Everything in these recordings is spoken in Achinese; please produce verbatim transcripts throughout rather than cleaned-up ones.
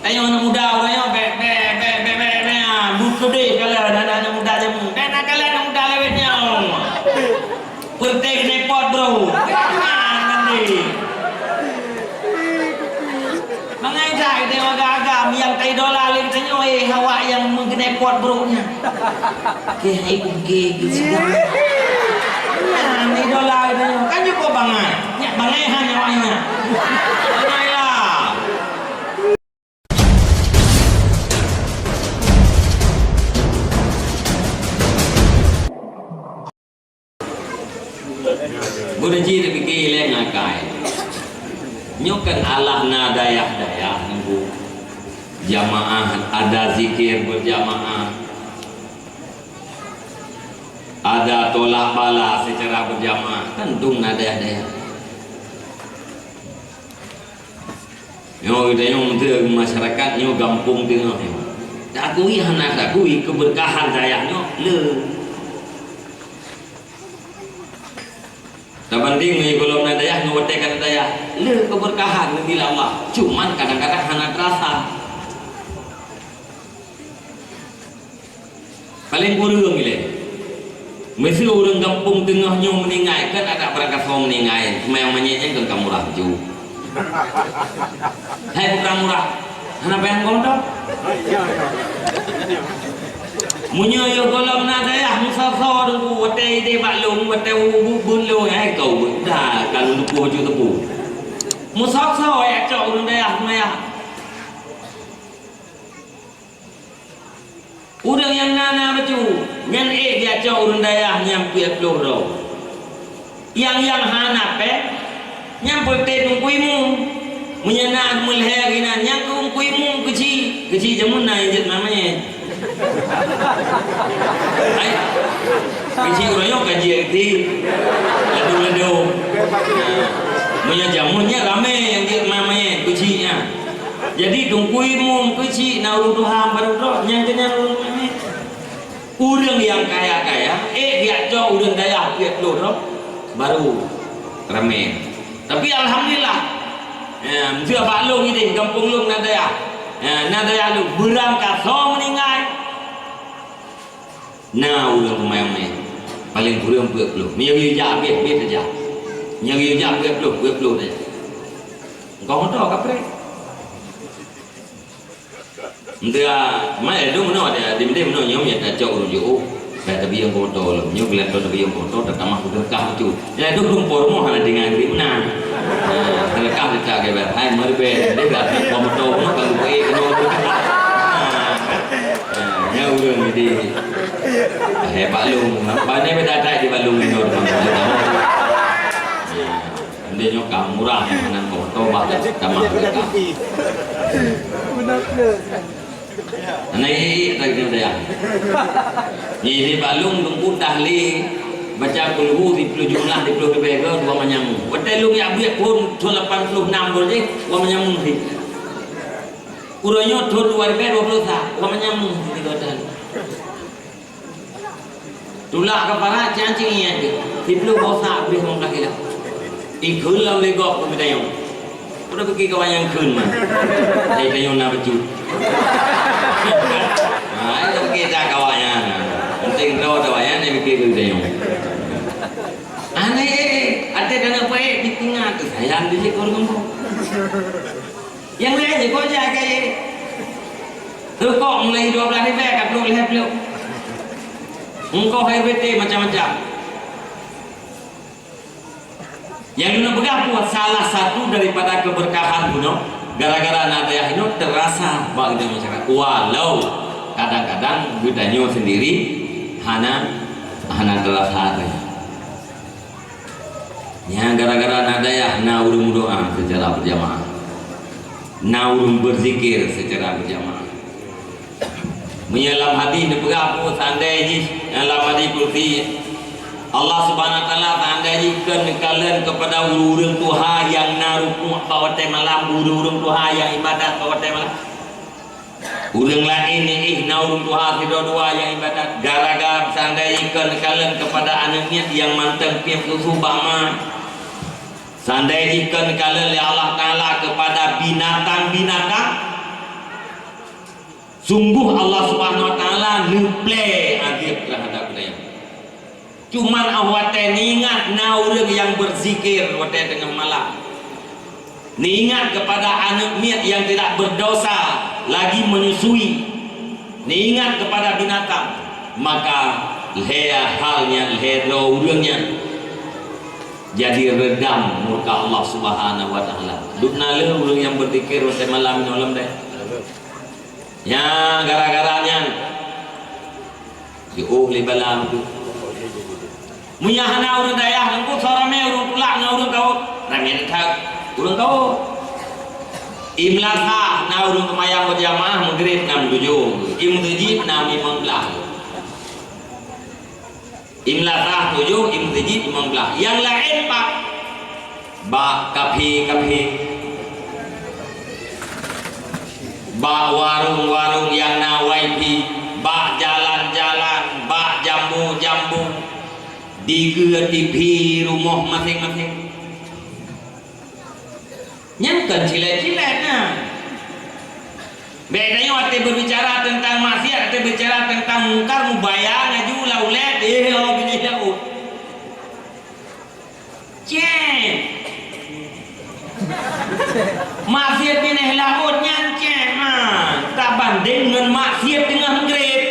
Tanyoe aneuk muda, ureueng nyoe bèk, bèk, bèk, ah, bukeudeh kalon aneuk, aneuk muda jameun. Bèk na kalon aneuk muda lawét nyoe. Peureuteh keuneuk pot, bro. Ah, nanti. Mangai that geutanyoe agam-agam nyang taidola lé geutanyoe, eh, awak nyang meukeuneuk pot, bro, nyan. Keh, eh, keh, keh, keh, sidang. Nyan idola geutanyoe. Kan jeuet bangai. Nyak bangai han awak nyan. Bangailah. Beureuji tapike ilèe ngakai. Nyoe kan alah na dayah-dayah nunggu jamaah, ada zikir berjamaah, ada tolak bala secara berjamaah, kan dum na dayah-dayah. Nyoe geutanyoe meunteue masyarakat nyoe gampông teungoh nyoe. Takui hana takui keubeurkahan dayah nyoe le. Tabandéng ngon gohlom na dayah ngon watèe ka na dayah, le keubeurkahan geubri lé Allah. Cuman kadang-kadang hana teurasa. Paleng kureueng ilèe. Meuseu ureueng gampông teungoh nyoe meuninggai, kan adak barangkasoe meuninggai, seumayang manyét nyan kan ka murah ju. Hai, bukan murah. Hana payah gontong. Meunyoe yoh gohlom na dayah meusoe-soe teungku, watèe idéh bak lôn, watèe u-, u-, beuet lôn, hai kau beuet. Dah, ka lôn teupeu bacut teupeu. Meusoe-soe jak cok ureueng dayah seumayang. Ureueng nyang na, na bacut, nyan ék jak cok ureueng dayah nyang peuet ploh droe. Nyang, nyang hana pèng, nyan peureuteh teungku imum. Meunyoe na meulhèe inan, nyan keuh teungku imum keuchik. Keuchik jameun na nyang jeuet namanya. Hai, keuchik uroe nyoe ka jeuet keuchik. Ladôm-ladôm. Nah, meunyoe jameun nyan ramè nyang jeuet namanya keuchik nyan. Jadi, teungku imum keuchik na ureueng tuha barô droe, nyan keuh nyan ureueng ramè. Ureueng nyang kaya-kaya, ék jak cok ureueng dayah peuet ploh droe, barô ramè. Tapi alhamdulillah, ya, meuseu bak lôn idéh, gampông lôn na dayah. Ya, na dayah lôn, barangkasoe meuninggai. Na ureueng teumanyong nyan, paleng kureueng peuet ploh. Meunyoe geuyue jak abéh, abéh teuh jak. Meunyoe geuyue jak peuet ploh, peuet ploh teuh jak. Engkau moto kapreh. Ntia, mai dum meunoe, di, di, di meunoe nyoe, ya, tacok ureueng jiôh. Dah tabiyong keu moto lom. Nyoe geulantoe tabiyong keu moto, tatamah keu seudeukah bacut. Ya, dum rumpok rumoh hana tinggai bri meunan. Ha, seudeukah teuka geuba. Hai, meuribèe, dia dah rumpok moto, rumoh ka geupeue keunoe. Ha, ha, nyan ureueng jadi. Hai, Pak Long. Pane beda tai di Pak Long nyoe. Ndeh nyoe ka murah, makanan kau tobat dah, tamah berkah. Benar ke? Nah, ini tak kena daya. Ini balung lungkut tahlil, baca kulhu di puluh jumlah, di puluh lebih ke, dua manyamu. Betul lu ya, buat pun, dua lapan puluh enam boleh, dua manyamu sih. Uroe nyoe thôn dua ribu dua puluh satu, dua manyamu sih, dua tahun. Tulak keuparat, cang cinggieng jih. Siploh boh sak bri limong blah kilo. Ikheun lom lé gob keu geutanyoe. Udah pikir kawan nyang kheun mah. Hai tanyoe na bacut. Ha, itu pikir dah kawan nyan. Penting droe kawan nyan, dia pikir keu geutanyoe. Aneh, até dana baik ditinggal tu sayang dia keu ureueng. Nyang laén jih kok jak kayèe. Rukok mulai dua belas ribèe ka ploh lhèe ploh. Engkoh hai bete macam-macam. Nyang lôn peugah pun salah satu daripada keberkahan bunoe, gara-gara na dayah inoe terasa bak geutanyoe masyarakat. Walau kadang-kadang geutanyoe sendiri hana, hana terasa. Nyan gara-gara na dayah, na ureueng meudoa seucara beujamaah, na ureueng beuzikir seucara beujamaah. Meunyoe lam hadis neupeugah, "Seandai jih," lam hadis qudsi, Allah Subhanahu wa Taala, "Seandai jih kon neukalon keupada ureueng-ureueng tuha nyang na rukuk bak watèe malam, ureueng-ureueng tuha nyang ibadat bak watèe malam." Ureueng laén nyan éh na ureueng tuha sidroe dua nyang ibadat. Gara-gara seandai jih kon neukalon keupada aneuk miet nyang mantong piep susu bak ma. Seandai jih kon neukalon lé Allah Taala keupada binatang-binatang. Sungguh Allah Subhanahu wa Taala neuplé azab terhadap geutanyoe. Cuman óh watée neuingat na ureuëng nyang beuzikir watée teungoh malam. Neuingat kepada aneuëk miet nyang tidak berdosa lagi menyusui. Neuingat kepada binatang, maka lhée hal nyan, lhée droe ureuëng nyan jadi redam murka Allah Subhanahu wa Taala. Dum na le ureuëng nyang beuzikir watée malam nyoe lom deh. Nya gara-gara nyan jiôh lé bala meudeh. Meunyo hana ureuëng dayah, teungku, soe ramé ureuëng tulak ngon ureuëng kawot, ramé that ureuëng kawot. Di meulasah na ureuëng seumayang beujamaah, Maghrib na meutujoh, di meuseujid na limong blaih. Di meulasah tujoh, di meuseujid limong blaih. Nyang laén pat bak kafe-kafe, bak warong-warong nyang na wifi, bak jalan-jalan, bak jambu-jambu, dikeue T V rumoh maséng-maséng. Nyan kon cilet-cilet na. Bék tanyoe watée berbicara tentang maksiat, watée berbicara tentang mungkar, mubayang laju lam ulée, eh, oh, binéh laôt. Cék. Maksiat binéh laôt nyan cék, ma. Tabandéng ngon maksiat teungoh Maghrib.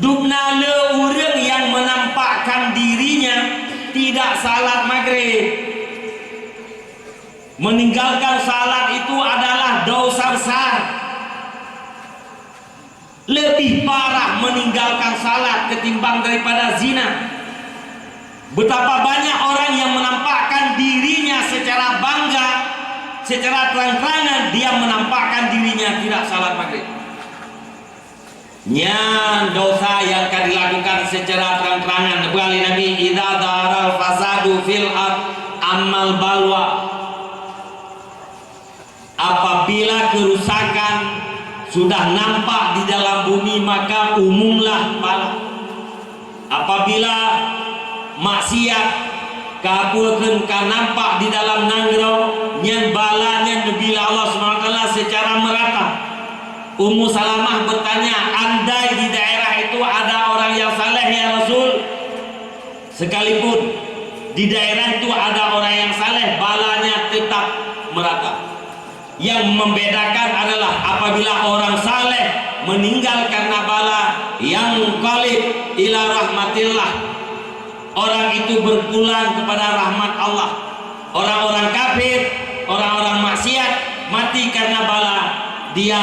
Dum na le ureuëng nyang menampakkan dirinya tidak salat Maghrib. Meninggalkan salat itu adalah dosa besar. Lebih parah meninggalkan salat ketimbang daripada zina. Betapa banyak orang yang menampakkan dirinya secara bangga, secara terang-terangan dia menampakkan dirinya tidak salat Maghrib. Nyan dosa nyang ka dilakukan secara terang-terangan. Neupeugah lé Nabi, "Idza dhaharal fasadu fil ard ammal balwa." Apabila kerusakan sudah nampak di dalam bumi, maka umumlah bala. Apabila maksiat ka peue kheun ka nampak di dalam nanggroe, nyan bala nyan neubila Allah Subhanahu wa Taala secara merata. Ummu Salamah bertanya, "Andai di daerah itu ada orang yang saleh, ya Rasul?" Sekalipun di daerah itu ada orang yang saleh, balanya tetap merata. Yang membedakan adalah apabila orang saleh meninggal karena bala, yanqalib ila rahmatillah, orang itu berpulang kepada rahmat Allah. Orang-orang kafir, orang-orang maksiat mati karena bala, dia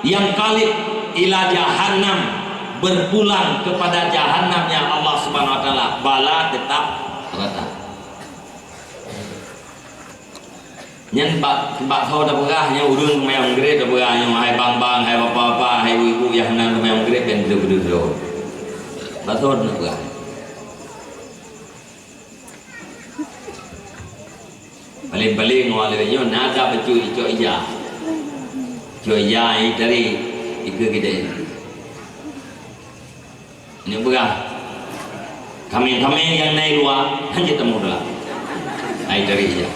yanqalib ila jahannam, berpulang kepada jahannamnya Allah Subhanahu wa Taala. Bala tetap rata. Nyan bak, bak soe tapeugah nyoe, ureuëng seumayang Maghrib tapeugah nyoe, hai bang-bang, hai bapak-bapak, hai ibu-ibu nyang hana seumayang Maghrib, ben beudôh-beudôh. Bak soe tapeugah. Paléng-paléng awak lagée nyoe na that bacut icok ija. Icok ija nyang tari ikeue keudée. Nyoe peugah, kaméng-kaméng nyang na i luwa hana jeuet tamong dalam. Hai tari ija.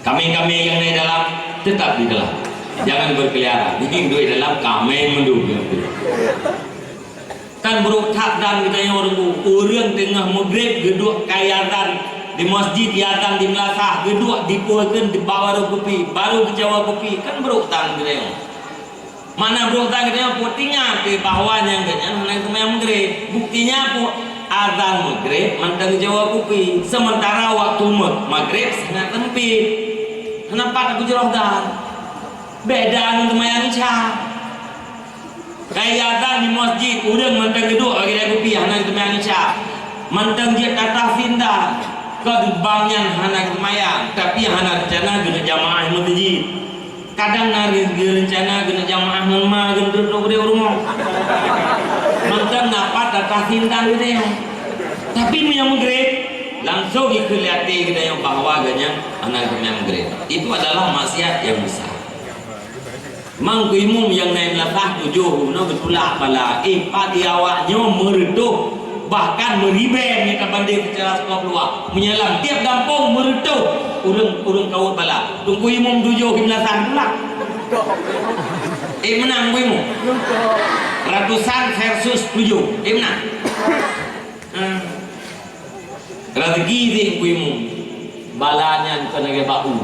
Kaméng-kaméng nyang na i dalam tetap di dalam. Jangan berkeliaran. Jadi duek dalam kaméng mandum. Kan brok that dan geutanyoe, ureuëng teungoh Maghrib geuduek ka azan di masjid, azan di meulasah, geuduek dipeue kheun di bak warong kupi, barô geucawa kupi, kan brok that geutanyoe. Mana brok that geutanyoe, peue teuingat bahwa nyang geuhnyan hana seumayang Maghrib. Buktinya peue, azan Maghrib mantong geucawa kupi, sementara waktu Maghrib sangat sempit. Hana pat geucroh dan beda ngon seumayang Isya. Ka azan di masjid, ureuëng mantong geuduek bak keude kupi hana geuseumayang Isya. Mantong jeuet tatah sindan, kon bang nyan hana geuseumayang, tapi hana reuncana geuneuk jamaah meuseujid. Kadang na geu-, geureuncana geuneuk jamaah ngon ma geuneuk duek u rumoh. Mantong na pat tatah sindan geutanyoe. Tapi meunyoe Maghrib, langsung ikheun lé até geutanyoe bahwa geuhnyan hana geuseumayang Maghrib. Itu adalah maksiat yang besar. Mangku imum nyang na i meulasah tujoh bunoe geutulak bala, eh, pat di awak nyoe meureutoh, bahkan meuribée meunyoe tabandéng seucara sikoh peuluwa. Meunyoe lam tieb gampông meureutoh ureuëng, ureuëng kawot bala. Teungku imum tujoh i meulasah geutulak. Eh, meunang Bui Mung. Ratusan versus tujoh. Eh, meunang. Hmm. Rezeki zéh Bui Mung. Bala nyan kon lagèe bak u.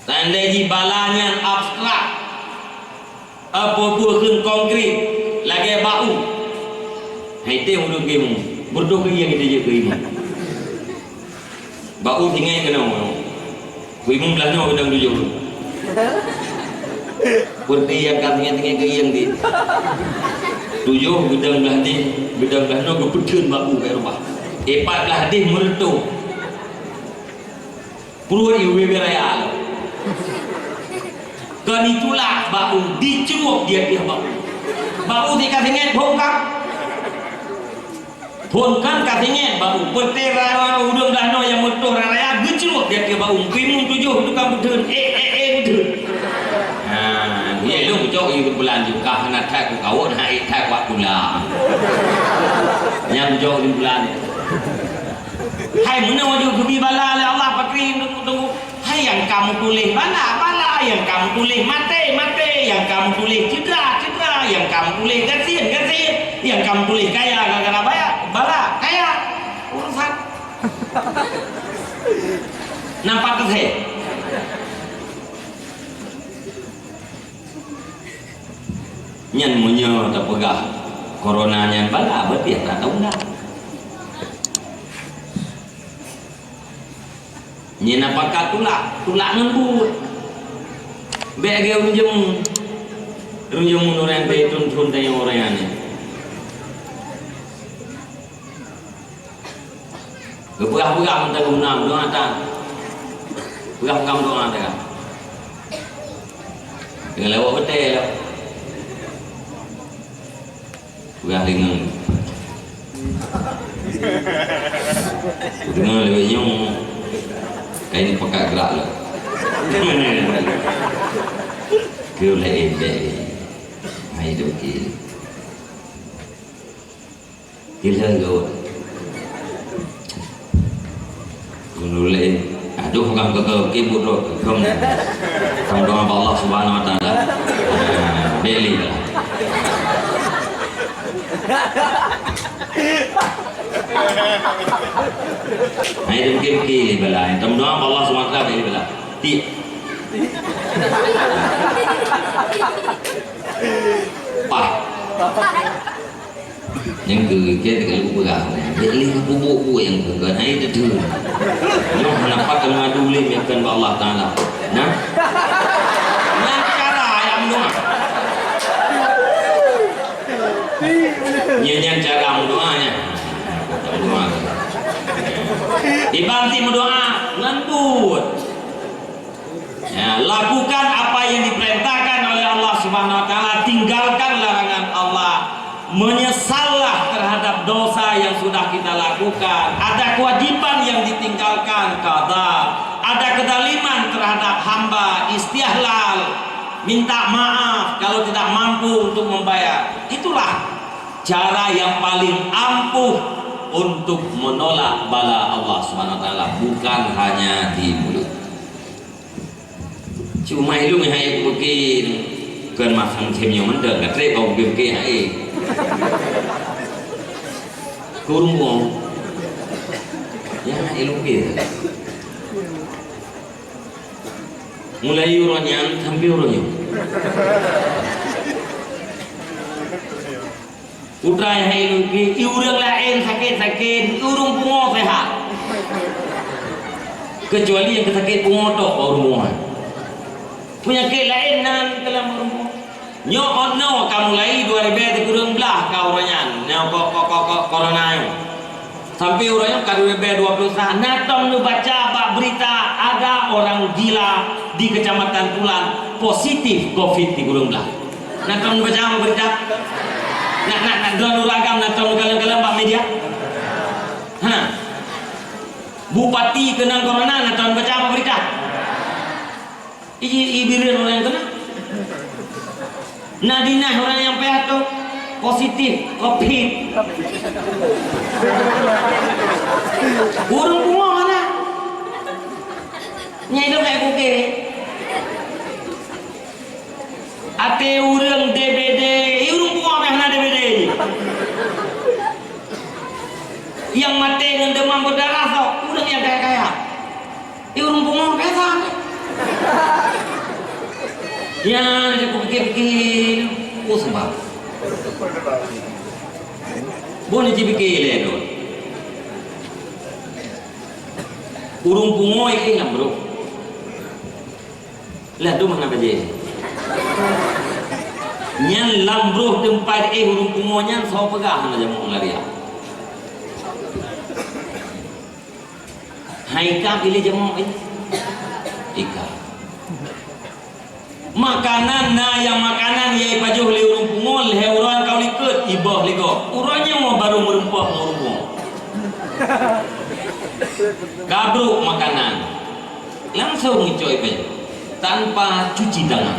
Tandai jih bala nyan abstrak. Apa buah kheun konkret lagèe bak u. Hai teuh ureueng keu imum. Beureudoh keu ieng teuh jeuet keu imum. Bak u singai keunoe. Keu imum blaih nyoe geudong tujoh. Peureuti nyang ka singai-singai keu ieng di. Tujoh geudong blaih deh, geudong blaih nyoe geupeutheun bak u keu rumoh. Ipat blaih deh meureutoh. Pruet ié ubé raya lom. Kon itulak bak u, dicruok di ateueh bak u. Bak u di ka singét phôn kan. Phôn kan ka singét bak u. Peutera ureueng dah noe nyang meutoh raya geucruok di ateueh bak u. Keu imum tujoh tukang peutheun. Eh, eh, eh, peutheun. Ha, ya lôn cok ié bulan ju ka hana that ku kawon, hai that wak pula. Nyang cok di bulan. Hai meunoe ju geubi bala lé Allah pakri teungku-teungku. Hai nyang ka meutuléh bala, bala, nyang ka meutuléh maté, maté, nyang ka meutuléh cedera, cedera, nyang ka meutuléh gasien, gasien, nyang ka meutuléh kaya gara-gara baya, bala, kaya. Urusan. Nampak keu saya? Nyan meunyoe tapeugah corona nyan bala, berarti atra taundang. Nyan na pakat tulak, tulak ngon buet. Bèk lagèe ureueng jameun. Ureueng jameun ureueng bèk thon-thon tanyoe ureueng nyan. Geupeugah-peugah mantong geuh na meudoa tan. Peugah-peugah meudoa tan. Deungon lewat beutôi lom. Peugah deungon. Deungon lewat nyoe. Kain pakat gerak lom. Keu laén bèk. Hai dok kiri. Gila gawat. Menulis. Aduh, pegang-pegang keyboard tu. Pegang. Tang doa bak Allah Subhanahu Wa Taala. Beli lah. Nah, itu mungkin pilih bela. Tang doa bak Allah Subhanahu Wa Taala, beli bela. Ti. Pah. Nyang keu keu keu peugah. Bèk lé peubuet-buet nyang keu keu hai teuteun. Nyoe hana pat teumadu lé meukon bak Allah Taala. Nah. Nyan cara nyang meudoa. Nyan, nyan cara meudoa nyan. Meudoa. Iban ti meudoa ngon buet. Ya, lakukan apa yang diperintahkan oleh Allah Subhanahu wa Taala, tinggalkan larangan Allah. Menyesallah terhadap dosa yang sudah kita lakukan. Ada kewajiban yang ditinggalkan, qada. Ada kezaliman terhadap hamba, istihlal. Minta maaf kalau tidak mampu untuk membayar. Itulah cara yang paling ampuh untuk menolak bala Allah Subhanahu wa Taala, bukan hanya di mulut. Cuma ilôn hai kupiké kon masa macam nyoe mantong, ka trép kau kupiké hai. Kurung kong. Ya, ilôn ké. Mulai uroe nyan sampai uroe nyoe. Utai hai lôn ké, i ureueng laén sakét-sakét, i ureueng pungo seuhat. Keucuali nyang keusakét pungo tok bak ureueng pungo. Peunyakét laén nan dalam ureueng pungo. Nyoe ono ka mulai dua ribèe sikureueng blah ka uroe nyan. Nyoe ko-, ko-, ko-, ko-, corona nyoe. Sampai uroe nyoe ka dua ribèe dua puluh sa, na tom neubaca bak berita ada orang gila di Kecamatan Pulan positif covid sikureueng blah. Na tom neubaca bak berita? Na, na, na, droeneuh ureueng agam na tom neukalon-kalon bak media? Ha. Bupati keunong corona na tom neubaca bak berita? Iji, iji bireuen ureueng nyang keunong. Na dinah ureueng nyang payah tu positif covid. Ureueng pungo mana? Nyai tu kayak kuke. Até ureuëng D B D, ureuëng pungo meuhana D B D. Nyang maté ngon deumam berdarah soe, ureuëng nyang kaya-kaya. Ureuëng pungo biasa. Ya, jadi kupikir-pikir, oh, sebab. Boleh dipikir lé tu. Ureuëng pungo ikei lam broh. Lah tu mana bajée? Nyan lam broh teumpat éh ureuëng pungo nyan soe peugah hana jamok lariak. Hai ka pilih jamok eh. Ika. Makanan na nyang makanan nyang ipajoh lé ureuëng pungo lhée uroe ka likot iboh lé gob. Uroe nyoe baru meureumpok ngon ureuëng pungo. Ka brok makanan. Langsung ngicok ipajoh tanpa cuci tangan.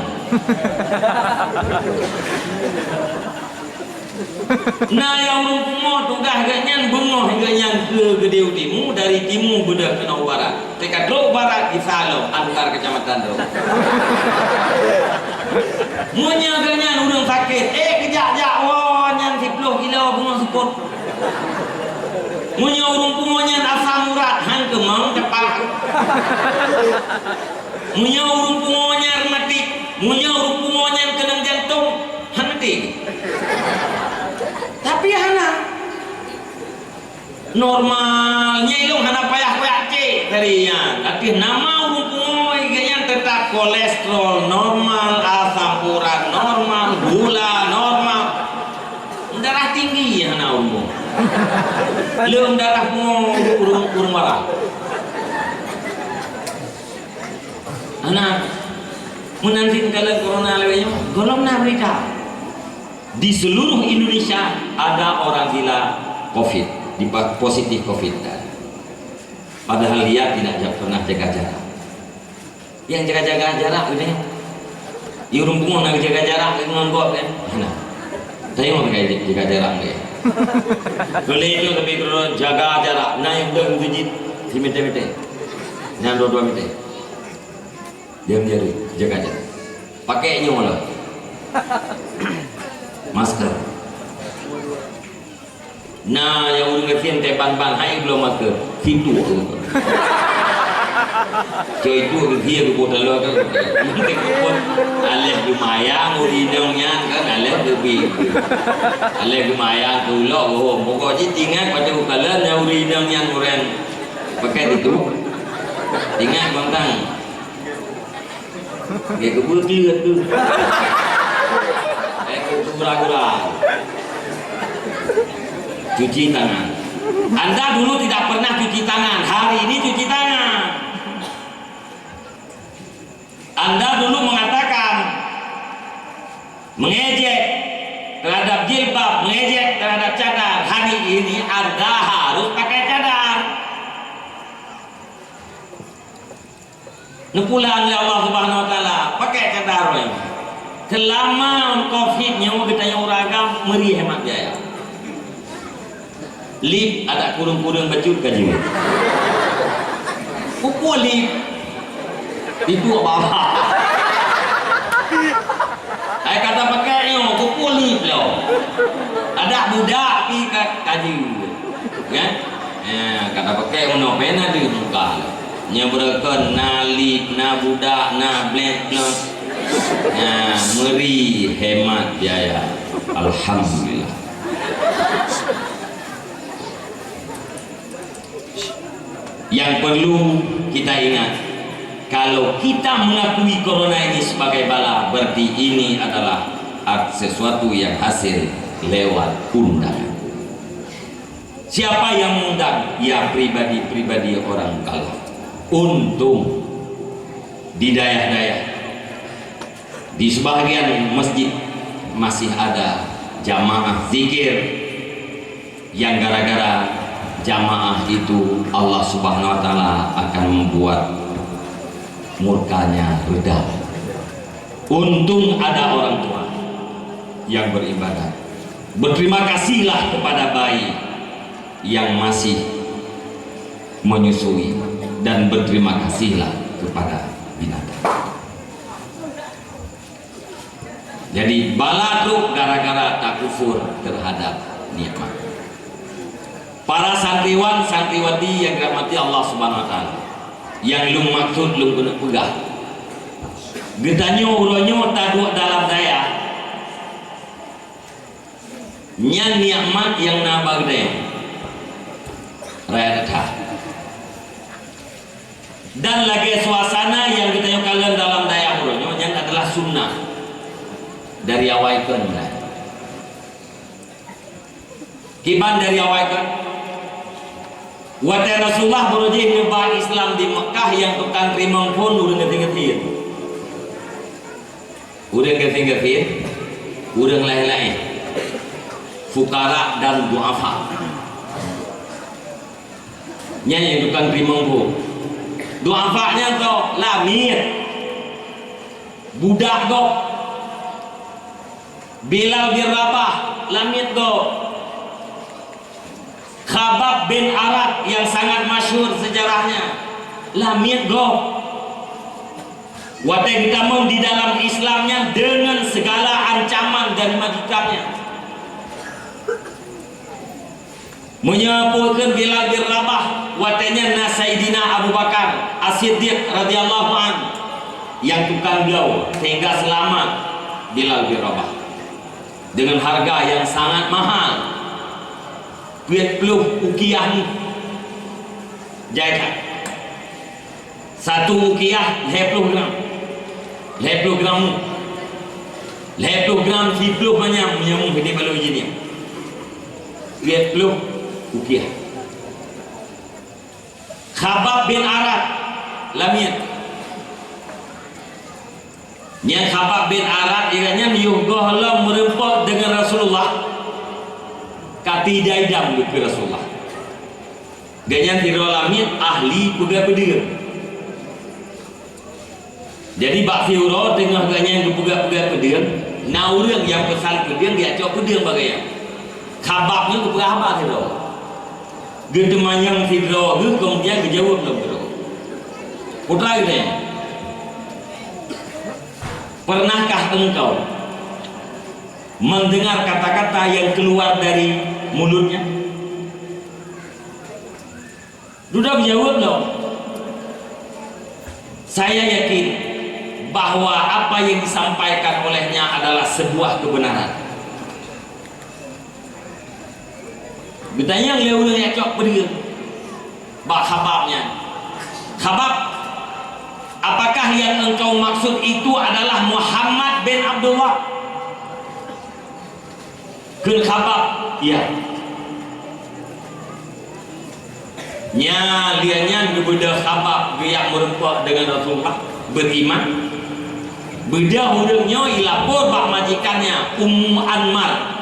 Na nyang ureuëng pungo tugaih geuhnyan beungoh geuhnyan keu geudée u timu, dari timu beudôh keunoe u barat. Teuka trok u barat gisa lom antar keucamatan droe. Meunyoe geuhnyan ureuëng sakét, éh keujak-jak woe nyan siploh kilo beungoh seupôt. Meunyoe ureuëng pungo nyan asam urat han keumong teupah. Meunyoe ureuëng pungo nyan rematik, meunyoe ureuëng pungo nyan keunong jantong, han maté. Tapi hana. Normal, nyang ilong hana payah koyak cek tadi nyan. Tapi nama ureuëng pungo geuhnyan tetap kolesterol normal, asam urat normal, gula normal. Darah tinggi hana ureuëng. Leuem darah pungo ureuëng, ureuëng marah. Anak, meunanti kala corona lewat nyoe, gohlom na berita. Di seluruh Indonesia ada orang gila covid, di positif covid. Padahal dia tidak ja-, pernah jaga jarak. Nyang jaga-jaga jarak geude. Ureuëng pungo na jaga jarak ngon gob kan? Hana. Tapi mau jaga, jaga jarak deh. Boleh itu tapi kalau jaga jarak, na yang udah jijit si meter-meter. Yang dua-dua meter. Diam jari, jaga jarak. Pakai nyoe lah. Masker. Na nyang ureuëng gasien teuban-ban hai bloe masker, situ. Cok itu geusie geuboh taloe kan. Aléh geumayang ureuëng inong nyan kan, aléh geubi. Aléh geumayang keu ulok geuhom. Pokok jih tingat baca ukalan nyang ureuëng inong nyan uren pakai itu. Tingat kontang. Dia keburu clear tu. Eh, gura-gura. Cuci tangan. Anda dulu tidak pernah cuci tangan, hari ini cuci tangan. Anda dulu mengatakan mengejek terhadap jilbab, mengejek terhadap cadar, hari ini Anda harus pakai cadar. Neupulang lé Allah Subhanahu Wa Taala, pakai cadar wai. Seulama covid nyoe geutanyoe ureuëng agam meuri hemat biaya. Lip adak kureueng-kureueng bacut ka jiwoe. Peue lip? Itu apa? Ai kata pakai nyoe, peue lip lo? Adak budak pi ka kaji. Kan? Ya, kata pakai unoe pena di muka. Nyoe beureukan na lip, na budak, na blend plus. Ya, meuri hemat biaya. Alhamdulillah. Yang perlu kita ingat, kalau kita mengakui corona ini sebagai bala, berarti ini adalah sesuatu yang hasil lewat undangan. Siapa yang mengundang? Ya, pribadi-pribadi orang kalah. Untung di dayah-dayah, di sebahagian masjid masih ada jamaah zikir yang gara-gara jamaah itu Allah Subhanahu Wa Taala akan membuat murkanya reda. Untung ada orang tua yang beribadah. Berterima kasihlah kepada bayi yang masih menyusui dan berterima kasihlah kepada binatang. Jadi, bala trok gara-gara takufur terhadap nikmat. Para santriwan, santriwati yang dirahmati Allah Subhanahu wa Taala, yang lôn maksud lôn keuneuk peugah, geutanyoe uroe nyoe taduek dalam dayah, nyan nikmat nyang na bak geutanyoe. Raya that. Dan lagée suasana nyang geutanyoe kalon dalam dayah uroe nyoe, nyan adalah sunnah dari awai kon mulai. Kiban dari awai kon, watée Rasulullah baru jih neuba Islam di Mekkah, nyang tukang teurimong phon ureuëng gasien-gasien. Ureuëng gasien-gasien, ureuëng laén-laén, fukara dan duafa. Nyan nyang tukang teurimong phon. Duafa nyan toh lamiet, budak gob. Bilal bin Rabah, lamiet gob. Khabbab bin Arat yang sangat masyhur sejarahnya, lamiet gob. Watée geutamong di dalam Islam nyan deungon segala ancaman dari majikannya. Meunyoe peue kheun Bilal bin Rabah, watée nyan na Saidina Abu Bakar As-Siddiq radhiyallahu anh nyang tukang bloe, sehingga seulamat Bilal bin Rabah dengan harga yang sangat mahal, peuet ploh ukiah. Jai that. Satu ukiah lhée ploh gram. Lhée ploh gram mu. Lhée ploh gram siploh manyam, meunyoe mu hidéh baloe jih nyan. Lhée ploh ukiah. Khabbab bin Arat, lamiet. Nyan Khabbab bin Arat, iran nyan yoh gohlom meureumpok deungon Rasulullah, ka teuidam-idam geukheun Rasulullah. Gobnyan sidroe lamiet ahli peugah peudeueng. Jadi, bak siuroe teungoh gobnyan geupeugah-peugah peudeueng, na ureuëng nyang peusan peudeueng, geujak cok peudeueng bak gobnyan. Khabbab nyoe geupeugah haba sidroe. Geuteumanyong sidroe geuh, keumudian geujaweueb lom sidroe. Putra geutanyoe, pernahkah engkau mendengar kata-kata yang keluar dari mulutnya? Dudoe geujaweueb lom, "Saya yakin bahwa apa yang disampaikan olehnya adalah sebuah kebenaran." Geutanyong lé ureuëng nyang cok peudeueng bak Khabbab nyan, "Khabbab, apakah yang engkau maksud itu adalah Muhammad bin Abdullah?" Kheun Khabbab, "Ya." Nyan, lheueh nyan geubeudôh Khabbab geujak meureumpok deungon Rasulullah, beuriman. Beudôh ureuëng nyoe ilapor bak majikannya, Ummu Anmar,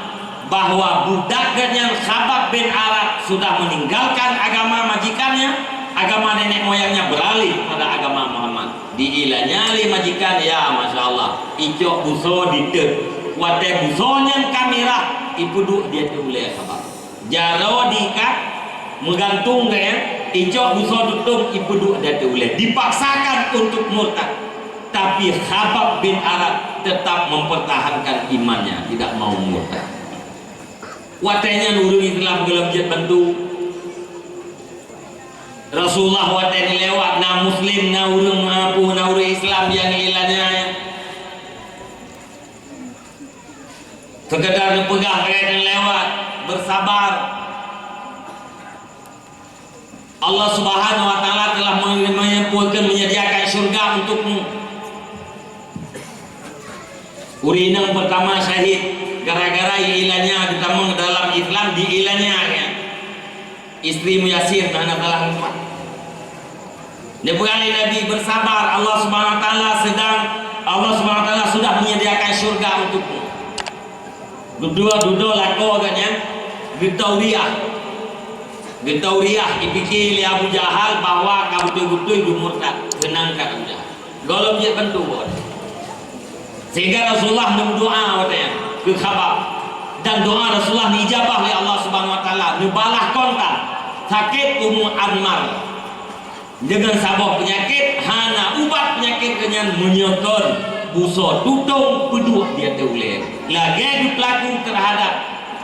bahwa budak geuh nyan Khabbab bin Arat sudah meninggalkan agama majikannya, agama nenek moyangnya, beralih pada agama Muhammad. Diilanya lé majikan, ya, masya Allah, icok busoe diteuet. Watée busoe nyan ka mirah, ipeuduek di ateueh ulée Khabbab. Jaroe diikat, meugantung geuh nyan, icok busoe tutong, ipeuduek di ateueh ulée. Dipaksakan untuk murtad. Tapi Khabbab bin Arat tetap mempertahankan imannya, tidak mau murtad. Watée nyan ureuëng Islam gohlom jeuet bantu. Rasulullah watée neulewat, na muslim, na ureuëng meungaku, na ureuëng Islam nyang ilanya. Sekedar neupeugah lagée nyan lewat, bersabar. Allah Subhanahu wa Taala telah menyediakan syurga untukmu. Ureuëng inong pertama syahid gara-gara ilanya geutamong dalam Islam, di ilanya nyan. Istri Yasir, hana salah teumpat. Neupeugah lé Nabi, "Bersabar, Allah Subhanahu wa Taala sedang, Allah Subhanahu wa Taala sudah menyediakan syurga untukmu." Dudoe, dudoe lakoe geuh nyan geutauriah. Geutauriah, ipike lé Abu Jahal bahwa ka beutôi-beutôi geumurtad. Seunang that Abu Jahal. Gohlom jeuet bantu buet. Sehingga Rasulullah neudoa watée nyan keu Khabbab, dan doa Rasulullah neujaweueb lé Allah Subhanahu wa Taala, neubalah kontan sakét Ummu Anmar deungon saboh peunyakét, hana ubat peunyakét geuh nyan meunyoe kon Buso tutong peuduek di ateueh ulée, lagée geupeulaku teuhadab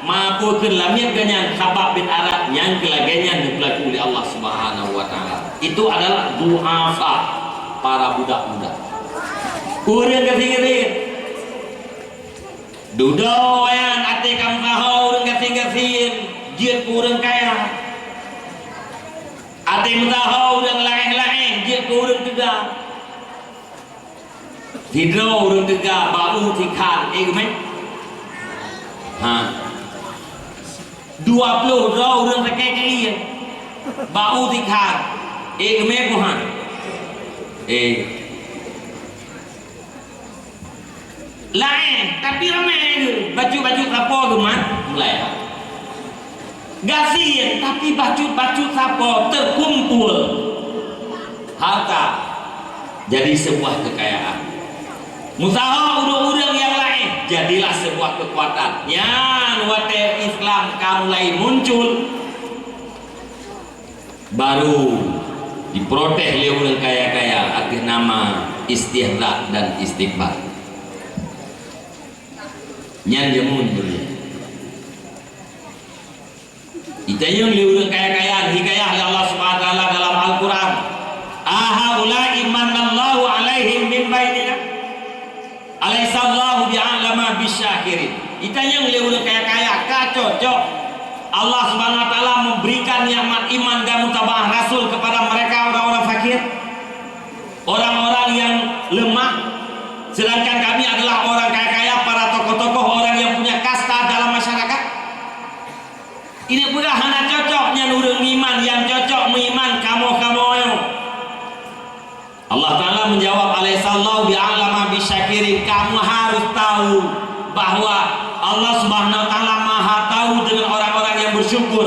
mabukon lamiet geuh nyan, Khabbab bin Arat, nyang keu lagée nyan geupeulaku lé Allah Subhanahu wa Taala. Itu adalah du'afa, para budak-budak. Ureuëng gasien-gasien. Dudoe nyan até ka meusaho ureuëng gasien-gasien, jeuet keu ureuëng kaya. Até meusaho ureuëng laén-laén, jeuet keu ureuëng teuga. Sidroe ureuëng teuga bak u sikhan, ék geumé? Ha. Dua ploh droe ureuëng sakét keuieng bak u sikhan, ék geumé peue han? Ék. Laén, tapi ramé geuh. Bacut-bacut sapo geumat mulai. Gasien, tapi bacut-bacut sapo teukumpul harta jadi sebuah kekayaan. Meusaho ureuëng-ureuëng nyang laén, jadilah sebuah kekuatan. Nyan watée Islam ka mulai muncul, baru diprotes lé ureuëng kaya-kaya ateueh nama istihza dan istikbar. Nyan jameun dulu. Itanyong lé ureuëng kaya-kaya, hikayah lé Allah Subhanahu wa Taala dalam Al-Quran, "Ahaula'i mannallahu 'alaihim min bainina? Alaisallahu bi'a'lama bisyakirin?" Itanyong lé ureuëng kaya-kaya, ka cocok Allah Subhanahu wa Taala memberikan nikmat iman dan mutaba'ah Rasul kepada mereka orang-orang fakir, orang-orang yang lemah, sedangkan kami adalah orang kaya-kaya, para tokoh-tokoh, orang yang punya kasta dalam masyarakat? Ini peugah hana cocok, nyan ureuëng meuiman, nyang cocok meuiman kamoe-kamoe nyoe. Allah Taala menjawab, "Alaisallahu bi'a'lama bisyakirin." Kamu harus tahu bahwa Allah Subhanahu wa Taala Maha Tahu dengan orang-orang yang bersyukur.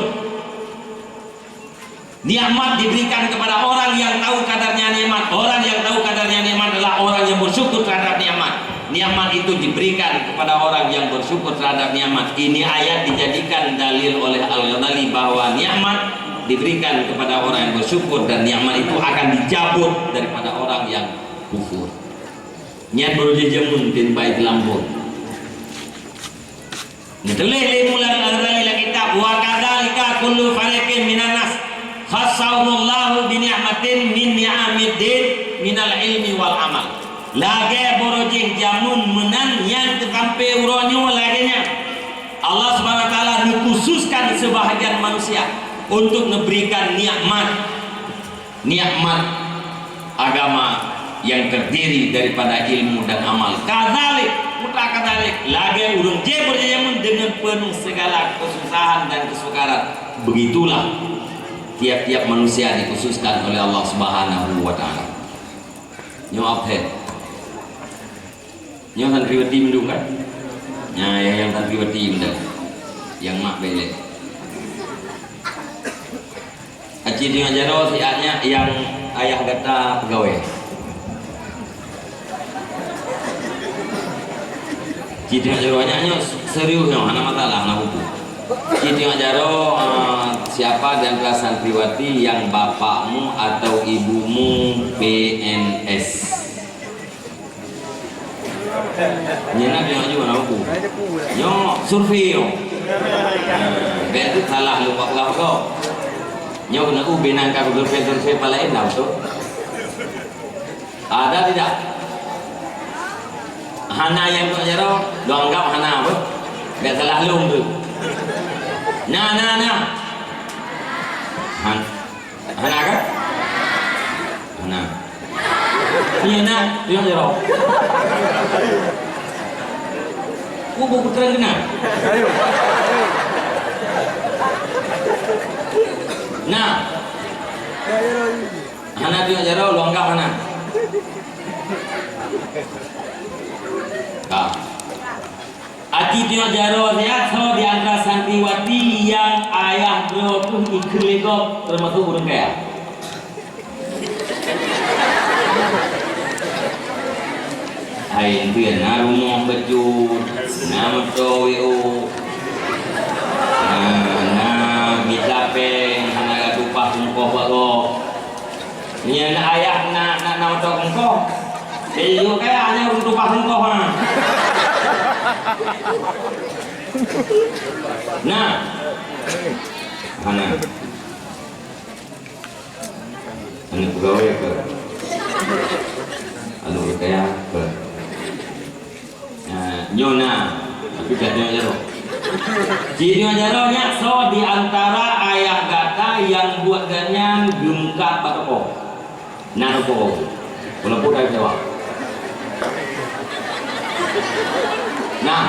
Nikmat diberikan kepada orang yang tahu kadarnya nikmat. Orang yang tahu kadarnya nikmat adalah orang yang bersyukur terhadap nikmat. Nikmat itu diberikan kepada orang yang bersyukur terhadap nikmat. Ini ayat dijadikan dalil oleh Al-Ghazali bahwa nikmat diberikan kepada orang yang bersyukur dan nikmat itu akan dicabut daripada orang yang kufur. Nyan baru jajamun tin bai teulambot. Neutuléh lé Imam Al-Ghazali lam kitab, "Wa kadzalika kullu fariqin minan nas khassahumullahu bi ni'matin min ni'amid din minal ilmi wal amal." Lagée barô jih jameun meunan nyang teusampé uroe nyoe lagée nyan. Allah Subhanahu wa Taala neukhususkan seubahagian manusia untuk neuberikan nikmat. Nikmat agama yang terdiri daripada ilmu dan amal. Kadzalik, mutlak kadzalik, lagée ureuëng jih beureujameun deungon peunoh segala kesusahan dan kesukaran. Begitulah tiap-tiap manusia dikhususkan oleh Allah Subhanahu wa Taala. Nyoe absen. Nyoe santriwati mandum kan? Nah, nyang, nyang santriwati mandum. Nyang mak belek. Aci tengok jaroe siat nyak nyang ayah gata peugawée. Ci tengok jaroe nyak nyoe serius nyoe, hana masalah, hana buku. Ci tengok jaroe, eh, siapa di antara santriwati yang bapakmu atau ibumu P N S? Nyan na tengok jih na uku. Nyoe survei nyoe. Bèk salah lôn bak peugah-peugah. Nyoe keuneuk ubé nangka survei-survei palaén na beutôi. Ada tidak? Hana nyang teuka jaroe, lôn anggap hana beuh. Bèk salah lôn tu. Na, na, na. Han. Hana kan? Hana. Iya na, iya jaroe. Ku buku terang kena. Na. Hana teuka jaroe, lôn anggap hana. Ka. Aci teuka jaroe nyan soe di antara santriwati nyang ayah droe kheueh ikheun lé gob, teumasok ureueng kaya? Hai, enteuk na rumoh bacut, na moto W O, na, na mita péng, hana geutumpah teungkoh bak gob. Nyan ayah na, na, na moto teungkoh. Eh, yo kaya hanya ureueng tumpah sungkoh, ha. Nah. Hana. Aneuk peugawée keu? Aneuk ureueng kaya keu? Nah, nyoe na, tapi ka nyoe jaroe. Ci nyoe jaroe nyan soe di antara ayah gata nyang buet gobnyan geumeukat bak toko? Na toko. Walaupun dari Jawa. Nah.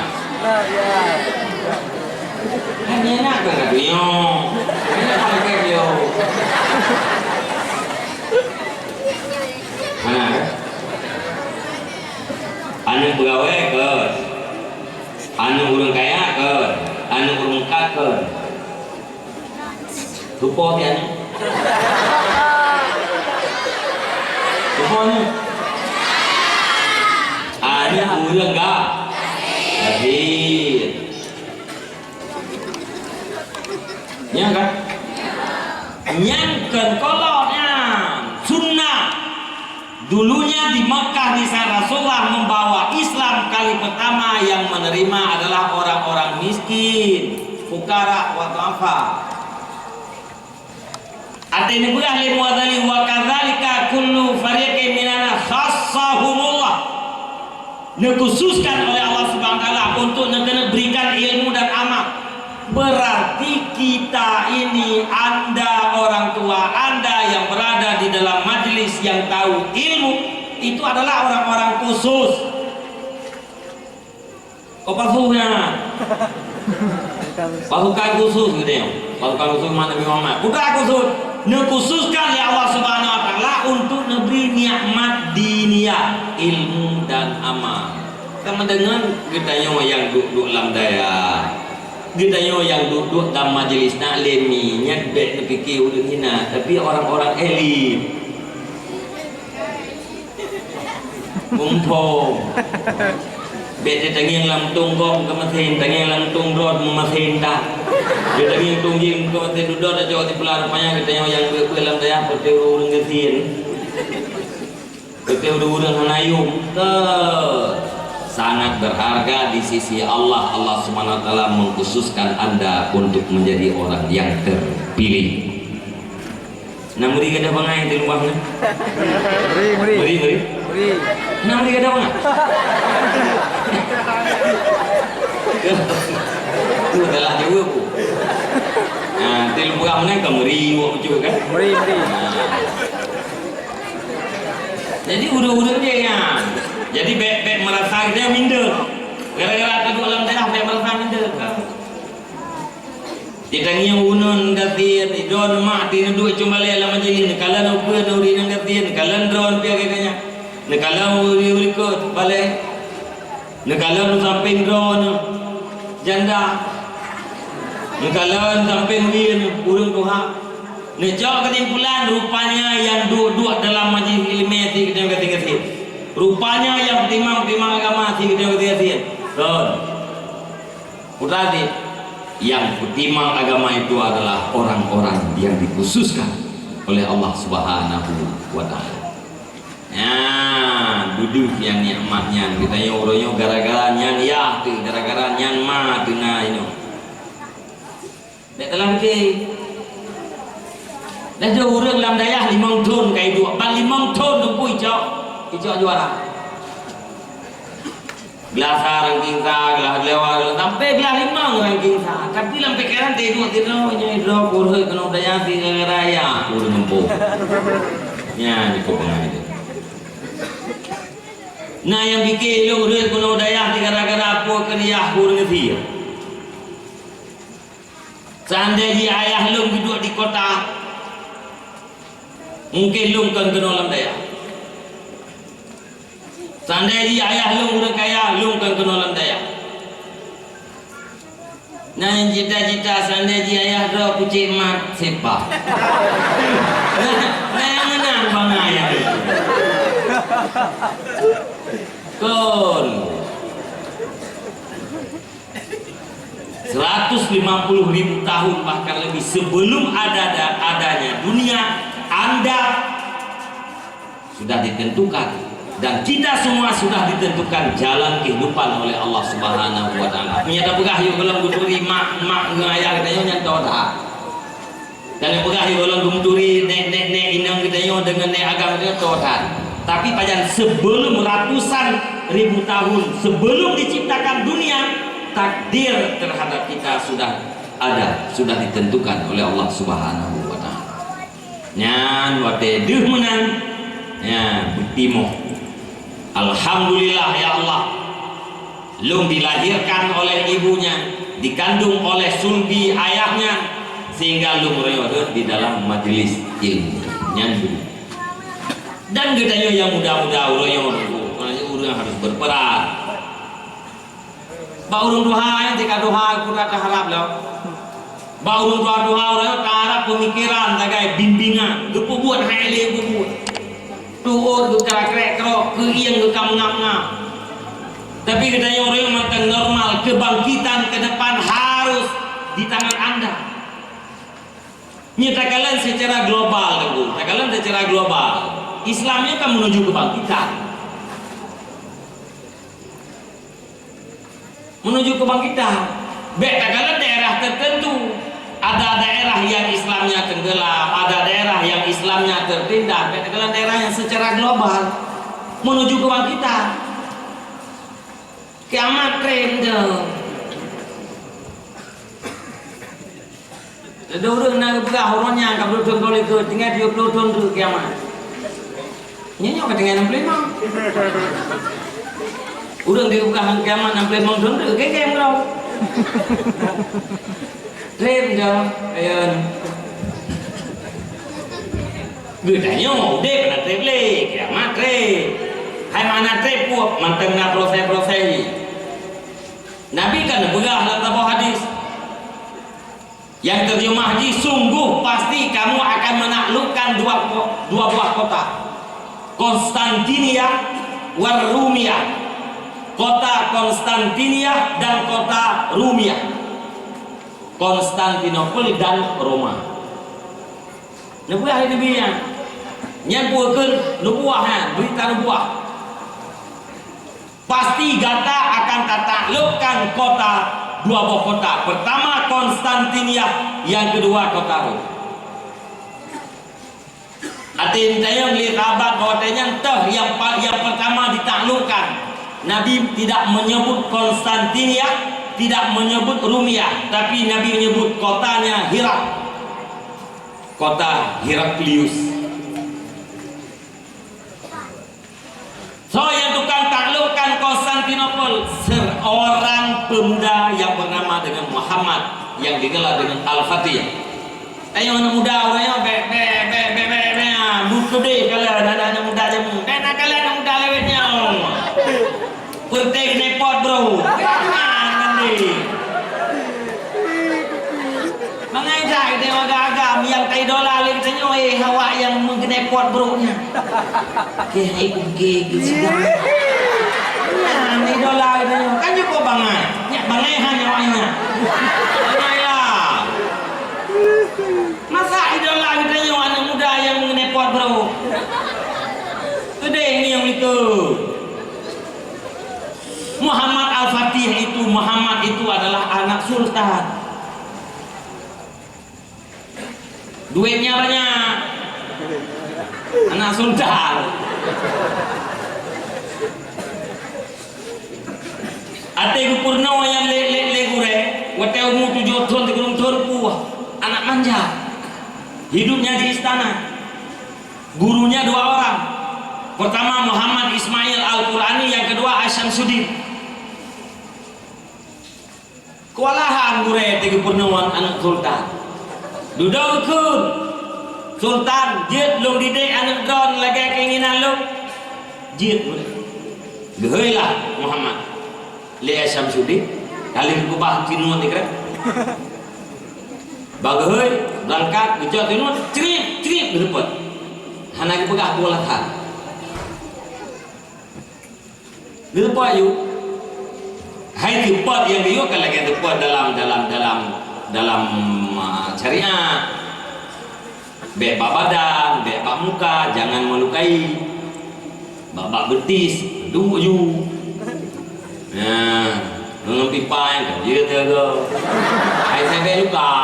Kan nyan na kan ka tunyok. Kan nyan ka lagèe beliau. Hana kan? Aneuk peugawée kon. Aneuk ureueng kaya kon. Aneuk ureueng kat kon. Tupo ti aneuk. Tupo aneuk. Aneuk ureueng ga-, gasien. Nyan kan? Nyan kon kolok nyan, sunnah. Dulunya di Mekah, di saat Rasulullah membawa Islam kali pertama, yang menerima adalah orang-orang miskin, fukara wa dhu'afa. Até neupeugah lé Mughazali, "Wa kadzalika kullu fariqin minana khassahumullah." Dikhususkan oleh Allah Subhanahu wa Taala untuk neukeuneuk berikan ilmu dan amal. Berarti kita ini, Anda orang tua, Anda yang berada di dalam majelis yang tahu ilmu, itu adalah orang-orang khusus. Oh, pasukan. Pasukan khusus gitu ya. Pasukan khusus umat Nabi Muhammad. Bukan khusus. Dikhususkan oleh Allah Subhanahu wa Taala untuk neubri nikmat diniyah, ilmu dan amal. Sama dengan geutanyoe nyang duek-duek lam dayah. Geutanyoe nyang duek-duek lam majlis taklim nyan, bèk neupike ureueng hina, tapi orang-orang elit. Mumpung. Bèk teutangieng lam tong gob keu meusén, tangieng lam tong droe meumeusén that. Teutangieng tong jén keu meusén dudoe tacok sipla, rupanya geutanyoe nyang beuet-beuet lam dayah peuté ureueng gasien. Peuté ureueng-ureueng hana yum. Teuh. Sangat berharga di sisi Allah. Allah Subhanahu wa Taala mengkhususkan Anda untuk menjadi orang yang terpilih. Na meuri gata bangai di luwah nyan? Meuri, meuri. Meuri, meuri. Meuri. Na meuri gata bangai? Tu salah jaweueb tu. Nah, di luwah nyan ka meuri awak bacut kan? Meuri, meuri. Nah. Jadi ureueng-ureueng je nyan. Jadi bèk, bèk merasa gata minder. Gara-gara taduek lam dayah bèk merasa minder. Teutangieng uneun gasien, droeneuh mak teuduek cong balèe lam majelis, neukalon ukeue nuri nyan gasien, neukalon droeneuh pih lagèe nyan. Neukalon uri-uri kot balèe. Neukalon sampéng droeneuh janda. Neukalon sampéng wie neuh ureueng tuha. Neucok keusimpulan, rupanya nyang duek-duek dalam majelis ileumèe sit geutanyoe gasien-gasien. Rupanya nyang peutimang-peutimang agama sit geutanyoe gasien-gasien. Kon. Berarti, yang peutimang agama itu adalah orang-orang yang dikhususkan oleh Allah Subhanahu wa Taala. Nyan, beudeuh nyang nikmat nyan. Geutanyoe uroe nyoe gara-gara nyan yah teuh, gara-gara nyan ma teuh na inoe. Bèk talam pike. Dah jeuet ureueng lam dayah limong thon ka iduek, ban limong thon teungku icok, icok juara. Glah sa ranking sa, glah dua, glah sampé glah limong ranking sa. Tapi lam pikeran teuduek sidroe, nyoe droe kureueng keunoe dayah si gara-gara yah ureueng mumpung. Nyan jipeupeungai. Na nyang pike lôn rhot keunoe dayah si gara-gara apoe keu yah ureueng sie. Seandai jih ayah lôn geuduek di kota, mungken lôn kon keunoe lam dayah. Seandai jih ayah lôn ureueng kaya, lôn kon keunoe lam dayah. Na nyang cita-cita seandai jih ayah droe kucék mat sipah. Na, na nyang meunan bangai ayah lôn. Kon. Seratus lima puluh ribu tahun, bahkan lebih, sebelum ada, ada, adanya dunia, Anda sudah ditentukan Dan kita semua sudah ditentukan jalan kehidupan oleh Allah Subhanahu wa Taala. Meunyo tapeugah yôh gohlom geuturi mak, mak ngon ayah geutanyoe, nyan toe that. Dan tapeugah yôh gohlom geuturi nek, nek, nek inong geutanyoe deungon nek agam geutanyoe, toe that. Tapi pajan, sebelum ratusan ribu tahun sebelum diciptakan dunia, takdir terhadap kita sudah ada, sudah ditentukan oleh Allah Subhanahu wa Taala. Nyan watée deuh meunan, nyan beutimoh, "Alhamdulillah, ya Allah, lôn dilahirkan oleh ibunya, dikandung oleh sulbi ayahnya, sehingga lôn meurayot rhot di dalam majlis ilmu." Nyan deuh. Dan geutanyoe nyang muda-muda, uroe nyoe, ureuëng harus berperan. Bak ureuëng tuha nyan tika tuha, peue taharab lom. Bak ureuëng tuha-tuha uroe nyoe taharab peumikiran sagai bimbingan, geupeubuet hai lé peubuet. Tuot geukrek-krek, keuieng geuka meungab-ngab. Tapi geutanyoe ureuëng mantong normal, kebangkitan ke depan harus di tangan anda. Nyoe takalon secara global, Teungku. Takalon secara global. Islam nyoe kan menuju kebangkitan. Menuju kebangkitan. Bék takalon daerah tertentu. Ada daerah yang Islamnya tenggelam, ada daerah yang Islamnya tertindas. Bék takalon daerah yang secara global menuju kebangkitan. Kiamat treb dong. Lé ureuëng na geupeugah uroe nyan ka ploh thon ka likot, tinggai tujoh ploh thon teuk kiamat. Nyoe nyoe ka tinggai nam ploh limong. Ureuëng geupeugah kiamat nam ploh limong thon teuk, gém-gém droe. Treb dong, ayon. Geutanyoe udeb na treb lé, kiamat treb. Hai makna treb peue, mantong na proses-proses jih. Nabi kan neupeugah lam saboh hadis. Nyang terjemah jih, "Sungguh pasti kamu akan menaklukkan dua ko-, dua buah kota, Konstantinia war Rumia." Kota Konstantinia dan kota Rumia. Konstantinopel dan Roma. Neupeugah lé Nabi nyan. Nyan peue kheun nubuah nyan, beurita nubuah. Pasti gata akan tataklukkan kota, dua boh kota. Pertama Konstantinia, yang kedua kota Rom. Até tanyong lé sahabat bahwa nyan teuh yang pa-, yang pertama ditaklukkan. Nabi tidak menyebut Konstantinia, tidak menyebut Rumia, tapi Nabi menyebut kotanya Hirak. Kota Heraklius. Soe nyang tukang taklukkan Konstantinopel? Seorang pemuda yang bernama dengan Muhammad, yang digelar dengan Al-Fatih. Tanyoe aneuk muda, ureuëng nyoe bèk, bèk, bèk, bèk, bèk, bèk, ah, beukeudeh kalon aneuk muda jameun. Bèk na kalon aneuk muda lawét nyoe. Peureuteh keuneuk pot, bro. Bèk na ngon deh. Mangai that geutanyoe agam-agam nyang taidola lé geutanyoe, eh, awak nyang meukeunong pot brok nyan. Oke, hai, oke, oke, sidang. Nyan idola geutanyoe. Kan cukup bangai. Nyak bangai han awak nyan. Bangai lah. Masa idola geutanyoe aneuk muda nyang meukeunong pot brok? Keudeh ni nyang likot. Muhammad Al-Fatih itu, Muhammad itu adalah anak sultan. Duitnya banyak. Anak sultan. Até geupeurunoe nyang lé, lé, lé gurée, watée umu tujoh thon, sikureueng thon peue, anak manja. Hidupnya di istana. Gurunya dua orang. Pertama Muhammad Ismail Al-Qurani, yang kedua Asyamsuddin. Kewalahan gurée teugeupeurunoe aneuk sultan. Dudoe geukheun, "Sultan, jeuet lôn didik aneuk droen lagée keinginan lôn?" "Jeuet, gurée." Geuhôi lah Muhammad lé Syamsuddin, ka lheueh geubah tinuan dikeue. Bah geuhôi, beurangkat, geucok tinuan, crip, crip, geuseupôt. Hana geupeugah peue alasan. Geuseupôt yôh. Hai seupôt nyang geuyue ka lagée seupôt dalam, dalam, dalam, dalam, ah, syariat. Bék bak badan, bék bak muka, jangan melukai. Bak-bak betis, duek ju. Nah, ngon pipai ka jeuet teuga. Hai sabé luka.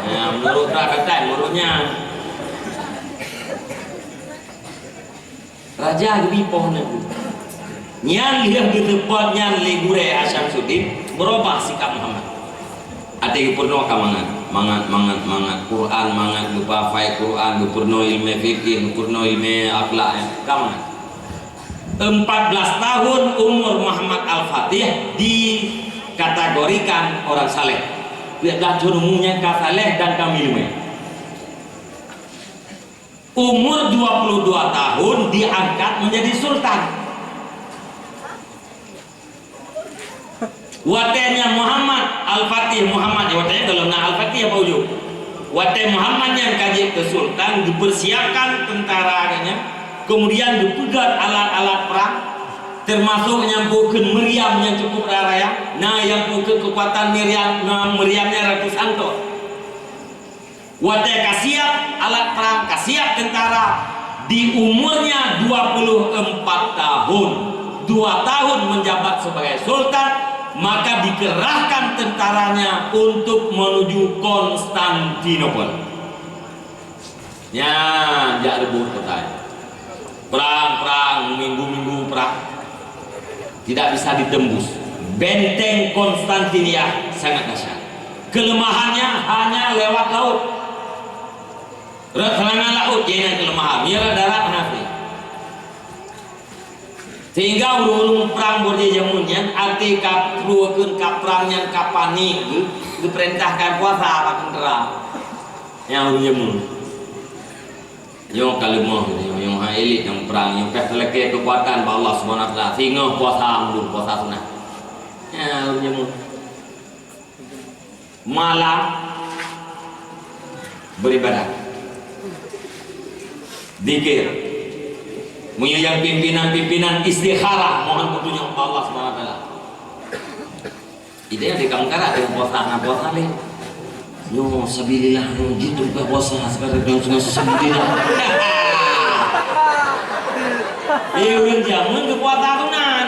Nah, meunurot brat katai, meunurot nyan. Raja geubi poh nanggroe. Nyan lheueh geuteupot nyan lé gurée Asyamsuddin, beurubah sikap Muhammad. Até geupeurunoe ka mangat, mangat, mangat, mangat. Quran mangat, geupahafai Quran, geupeurunoe ileumé fikih, geupeurunoe ileumé akhlak, eh, ka mangat. Empat belas tahun umur Muhammad Al-Fatih dikategorikan orang saleh. Peuet blaih thon umu nyan ka saleh dan ka meuileumé. Umur dua puluh dua tahun diangkat menjadi sultan. Watée nyan Muhammad Al-Fatih, Muhammad, watée nyan gohlom na Al-Fatih apa ujoe? Watée Muhammad nyan ka jeuet keu sultan, geupersiapkan tentara nyan, kemudian geupeugét alat-alat perang, termasuk nyang peue kheun meriam nyang cukup raya, na nyang peue kheun keukuatan meriam, na meriam nyan ratusan ton. Watée ka siap alat perang, ka siap tentara, di umurnya dua puluh empat tahun, dua tahun menjabat sebagai sultan, maka dikerahkan tentaranya untuk menuju Konstantinopel. Nyan jak reubot kota nyan. Perang, perang, minggu-minggu perang. Tidak bisa ditembus. Benteng Konstantinia sangat dahsyat. Kelemahannya hanya lewat laut. Rot serangan laut, jih nyan kelemahan. Meunyo rot darat, hana. Sehingga ureuëng-ureuëng perang bak jameun nyan, até ka peureukeun ka perang nyan ka panik geuh, geupeurintahkan puasa bak tentara. Nyang ureuëng jameun. Nyoe ka leumoh nyoe, nyoe hana éliet nyang prang, nyoe pih talakée keukuatan bak Allah Subhanahu wa Taala. Singoh puasa mandum, puasa sunat. Nyan ureuëng jameun. Malam beribadah. Zikir. Meunyoe nyang pimpinan-pimpinan istikharah, mohon petunjuk bak Allah Subhanahu wa Taala. Idéh di kampung karat, dia puasa, hana puasa lé. Nyoe sabilillah, nyoe jih tu bukan puasa, sekarang dia sungai sabilillah. Eh, ureuëng jameun geupuasa sunat.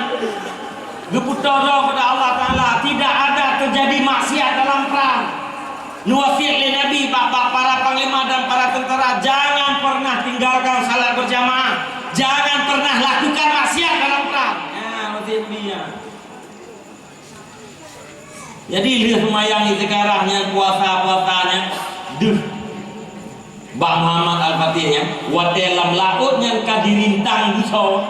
Geupeutoro kepada Allah Taala, tidak ada terjadi maksiat dalam perang. Nuwasiet lé Nabi bak, bak para panglima dan para tentara, jangan pernah tinggalkan salat berjamaah, jangan pernah lakukan maksiat dalam perang. Ya, wasiet Nabi ya. Jadi lheueh seumayang istikharah nyan, puasa-puasa nyan, deuh bak Muhammad Al-Fatih nyan, watée lam laôt nyan ka dirintang beusoe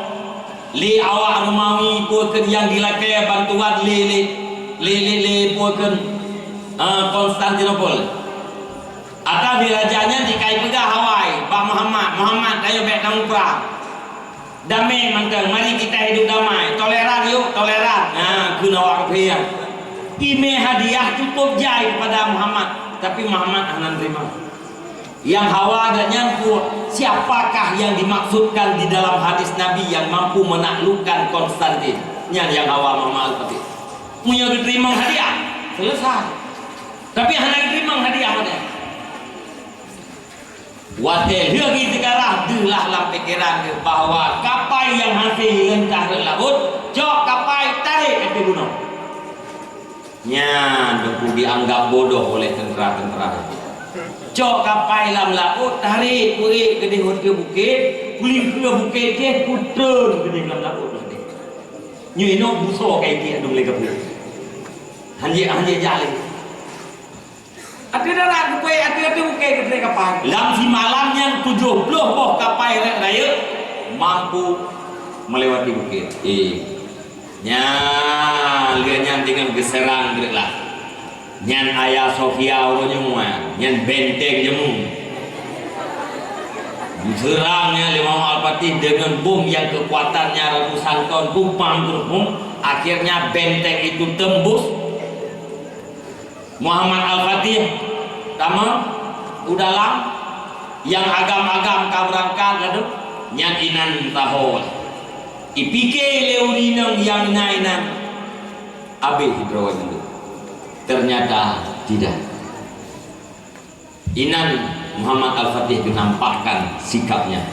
lé awak Romawi, peue kheun nyang dilakée bantuan lé, lé, lé, lé, lé peue kheun, eh, Konstantinopel. Ata di raja nyan jikai peugah awai bak Muhammad, "Muhammad, ayo bék tamuprang." Damé mantong, mari kita hidup damai. Toleran yuk, toleran. Ha, kheun awak kafé nyan. Imé hadiah cukup jai kepada Muhammad, tapi Muhammad hana nerima. Nyang hawa geuh nyan peue, siapakah yang dimaksudkan di dalam hadis Nabi yang mampu menaklukkan Konstantin? Nyan nyang hawa Muhammad Al-Fatih. Meunyoe geuteurimong hadiah, selesai. Tapi hana geuteurimong hadiah model. Watée lheueh geuitikharah deuh lah lam pikeran geuh bahwa kapai nyang hase jileunta rot laôt, cok kapai tarek ateueh gunong. Nyan teungku dianggap bodoh oleh tentara-tentara. Cok kapai lam laôt, tarek peuék keudeh ateueh bukét, peulingkeue bukét jih, peutreun keudeh lam laôt keudeh. Nyoe inoe busoe ka iték dum lé gabuk. Hanjeuet, hanjeuet jak lé. Ateueh darat geupeuék, ateueh-ateueh bukét geutrek kapai. Lam simalam nyan tujoh ploh boh kapai rayeuk-rayeuk mampu melewati bukét. Eh, nyan lheueh nyan teungoh geuseurang geureuk lah. Nyan Hagia Sophia uroe nyoe, nyan benteng jameun. Geuseurang nyan lé Muhammad Al-Fatih deungon bom nyang keukuatannya ratusan ton, bom pam, bom. Akhirnya benteng itu tembus. Muhammad Al-Fatih tamong u dalam, nyang agam-agam ka beurangkat ladôm, nyan inan taho. Ipike lé ureueng inong nyang na inan, abéh droe nyan. Ternyata tidak. Inan Muhammad Al-Fatih geunampakkan sikapnya.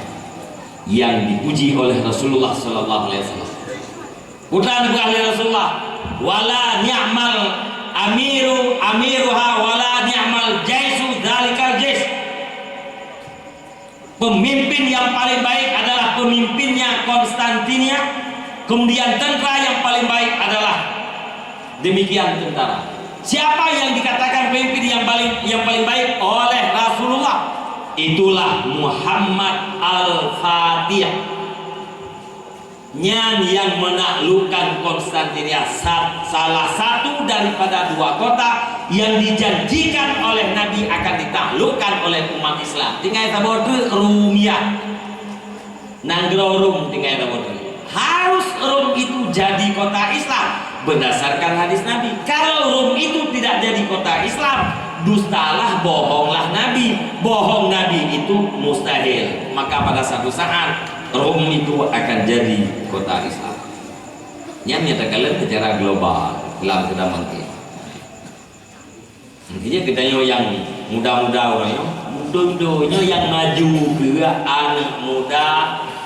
Yang dipuji oleh Rasulullah sallallahu alaihi wasallam. Peue neupeugah lé Rasulullah, "Wala ni'mal amiru, amiruha, wala ni'mal jaisu, dzalikal jais." Pemimpin yang paling baik adalah pemimpinnya Konstantinia, kemudian tentara yang paling baik adalah demikian tentara. Siapa yang dikatakan pemimpin yang paling, yang paling baik oleh Rasulullah? Itulah Muhammad Al-Fatih. Nyan yang menaklukkan Konstantinia, sa-, salah satu daripada dua kota yang dijanjikan oleh Nabi akan ditaklukkan oleh umat Islam. Tinggai saboh treuk Rumia. Nanggroe Rom tinggai saboh treuk. Harus Rom itu jadi kota Islam berdasarkan hadis Nabi. Kalau Rom itu tidak jadi kota Islam, dustalah, bohonglah Nabi. Bohong Nabi itu mustahil. Maka pada satu saat Rom itu akan jadi kota Islam. Nyan nyatakan secara global dalam kedaman. Intinya geutanyoe nyang muda-muda uroe nyoe, muda-muda nyoe nyang maju keu aneuk muda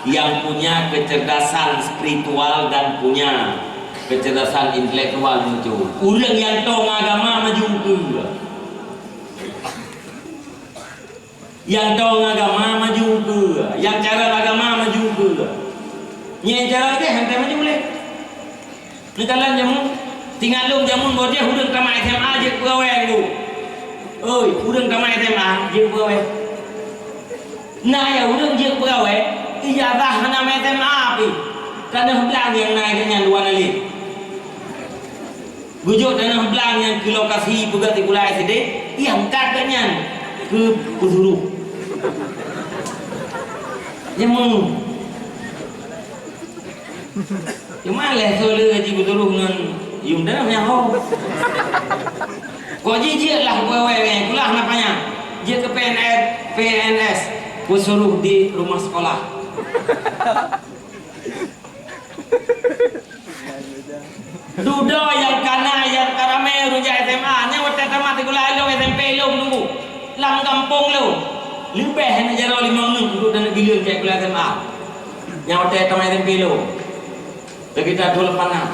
yang punya kecerdasan spiritual dan punya kecerdasan intelektual muncul. Ureueng nyang tong agama maju keu. Nyang tong agama maju keu, nyang carông agama maju keu. Nyang carông gét han maju lé. Neukalon jameun, tingat lom jameun boh jih ureueng tamat S M A jeuet peugawée nyoe. Oi, ureueng tamat S M A jeuet peugawée. Na ya ureueng jeuet peugawée, ijazah hana S M A pih. Taneuh blang nyang na nyan dua nalih. Geujok taneuh blang nyang keu lokasi peugöt sikula S D, iangkat gobnyan keu peusuruh. Nyoe meuh. Cuma lheuh soe le jipeusuruh ngon yuem taneuh nyang ho. Kok jih jeuet lah peugawée, kulah na panyang. Jeuet keu P N S, P N S, peusuruh di rumah sekolah. Dudoe nyang kana nyang ka ramé ureueng jak S M A, nyan watèe tamat sikula lom S M P lom teungku. Lam gampông lom. Leubeh aneuk jaroe limong nyoe duek dan bileueng jak sikula S M A. Nyang watèe tamat S M P lom. Lagèe ta dua lapan enam.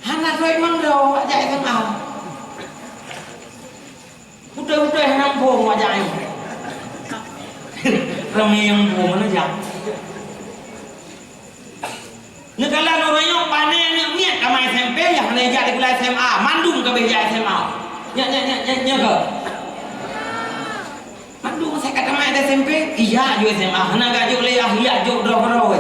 Hana soe imam droe jak S M A. Beutôi-beutôi hana muphom wajah nyoe. Ramé nyang muphom hana jak. Neukalon uroe nyoe pané aneuk miet tamat S M P, nyang hana jak sikula S M A, mandum ka abéh jak S M A. Nyak, nyak, nyak, nyak, nyak keu? Mandum asai ka tamat S M P, ijak jok S M A, hana ka jok lé, ah, ijak jok droe-droe.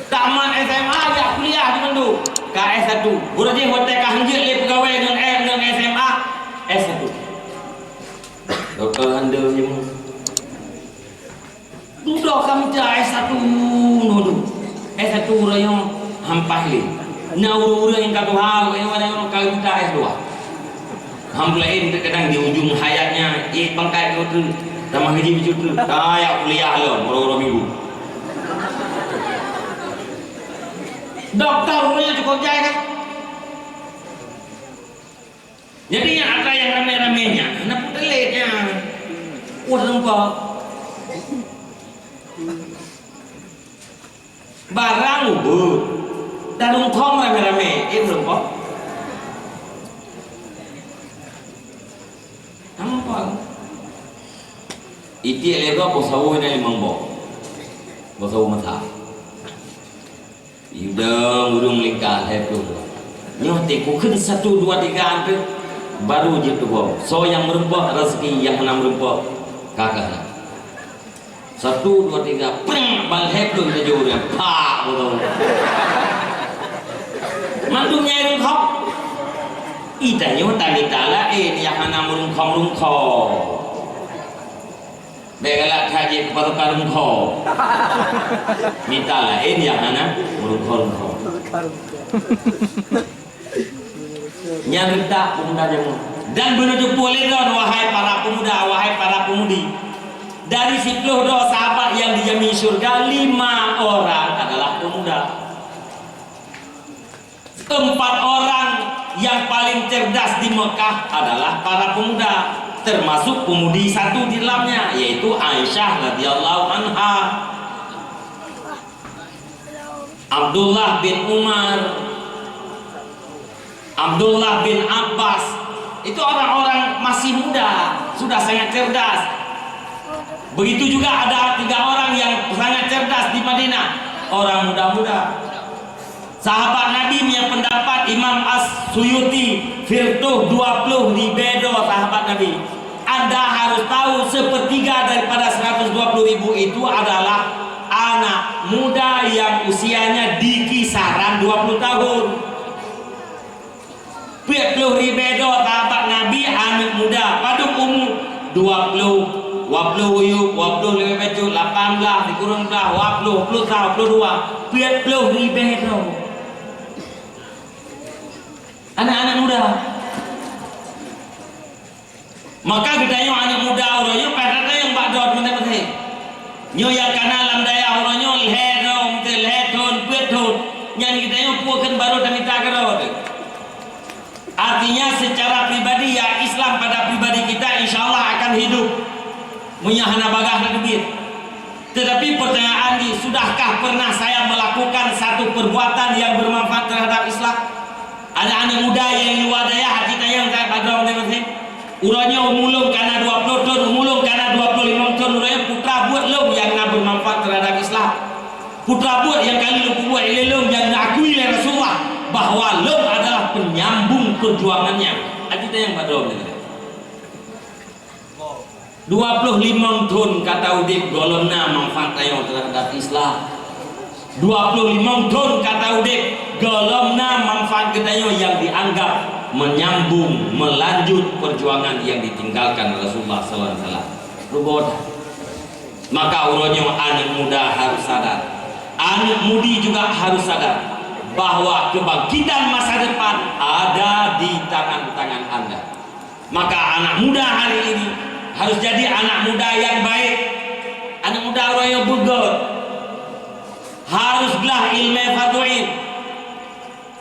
Tamat S M A, jak kuliah di mandum. Ka S satu. Uroe jih watèe ka hanjeuet lé peugawée ngon, eh, ngon S M A, S satu. Doktor Handel nyoe. Dudoe ka mita S satu nyoe. S satu uroe nyoe hampai lé. Na ureueng-ureueng nyang ka tuha, ureueng nyoe ka mita S dua. Alhamdulillah, eh, kadang di ujung hayatnya, eh, pangkat nyoe tu, tamah gaji bacut tu. Ka jak kuliah lom, uroe-uroe minggu. Doktor uroe nyoe cukôp jai kan? Jadi, nyang atra nyang ramé-ramé nyan, hana peuteulét nyan. Wah, reumpok. Barang ubeuet. Dan rungkhong ramé-ramé, eh, reumpok. Reumpok. Itiek lé gob boh sawoe na limong boh. Boh sawoe masa. Yudong ureueng lingka lhèe ploh dua. Nyoe teuh kukheun satu, dua, tiga anteuk, baru jeuet tuwoe. Soe nyang meureumpok raseuki, nyang hana meureumpok ka keuh na. Satu, dua, tiga, prang, ban lhèe ploh laju ureueng, pak, beutôi. Mandum nyang rungkhong. Ita nyoe tamita laén nyang hana meurungkhong-rungkhong. Bèk galak that jeuet keu pasukan rungkhong. Mita laén nyang hana meurungkhong-rungkhong. Nyan reutak peumuda jameun. Dan beuneuteupeu lé droe, wahai para pemuda, wahai para pemudi, dari siploh droe sahabat nyang dijamin syurga, lima orang adalah pemuda. Empat orang yang paling cerdas di Mekah adalah para pemuda. Termasuk pemudi satu di dalamnya, yaitu Aisyah radhiyallahu anha, Abdullah bin Umar, Abdullah bin Abbas. Itu orang-orang masih muda, sudah sangat cerdas. Begitu juga ada tiga orang yang sangat cerdas di Madinah, orang muda-muda. Sahabat Nabi punya pendapat, Imam As-Suyuti, firtuh dua puluh ribée droe sahabat Nabi. Anda harus tahu, sepertiga daripada seratus dua puluh ribu itu adalah anak muda yang usianya di kisaran dua puluh tahun. Peuet ploh ribée droe sahabat Nabi aneuk muda, padub umu? Dua ploh, dua ploh uyueb, dua ploh leubeh bacut, lapan blah, sikureueng blah, dua ploh, dua ploh sa, dua ploh dua, peuet ploh ribée droe. Aneuk-aneuk muda. Maka geutanyoe aneuk muda uroe nyoe, padahai nyang bak droe maté-maté. Nyoe nyang kana lam dayah uroe nyoe lhée droe, lhée thon, peuet thon. Nyan geutanyoe peue kheun barô tamita keudroe teuh. Artinya, secara pribadi, ya, Islam pada pribadi kita, insya Allah akan hidup. Meunyoe hana bagaih na teubiet. Tetapi pertanyaan di, sudahkah pernah saya melakukan satu perbuatan yang bermanfaat terhadap Islam? Aneuk-aneuk muda nyang luwa dayah, hati tanyong that padub droe maté-maté. Uroe nyoe umu lôn kana dua ploh thon, umu lôn kana dua ploh limong thon, uroe nyoe peue buet lôn nyang na bermanfaat terhadap Islam? Peue buet nyang ka lheueh lôn peubuet lé lôn nyang na akui lé Rasulullah bahwa lôn adalah penyambung perjuangannya? Hati tanyong padub droe maté-maté. Dua ploh limong thon gata udeb, gohlom na manfaat tanyoe terhadap Islam. Dua ploh limong thon gata udeb, gohlom na manfaat geutanyoe nyang dianggap menyambung, melanjut perjuangan yang ditinggalkan Rasulullah sallallahu alaihi wasallam. Rubot. Maka uroe nyoe aneuk muda harus sadar. Aneuk mudi juga harus sadar bahwa kebangkitan masa depan ada di tangan-tangan Anda. Maka anak muda hari ini harus jadi anak muda yang baik. Anak muda uroe nyoe beugét. Harus glah ileumèe fardhu ain.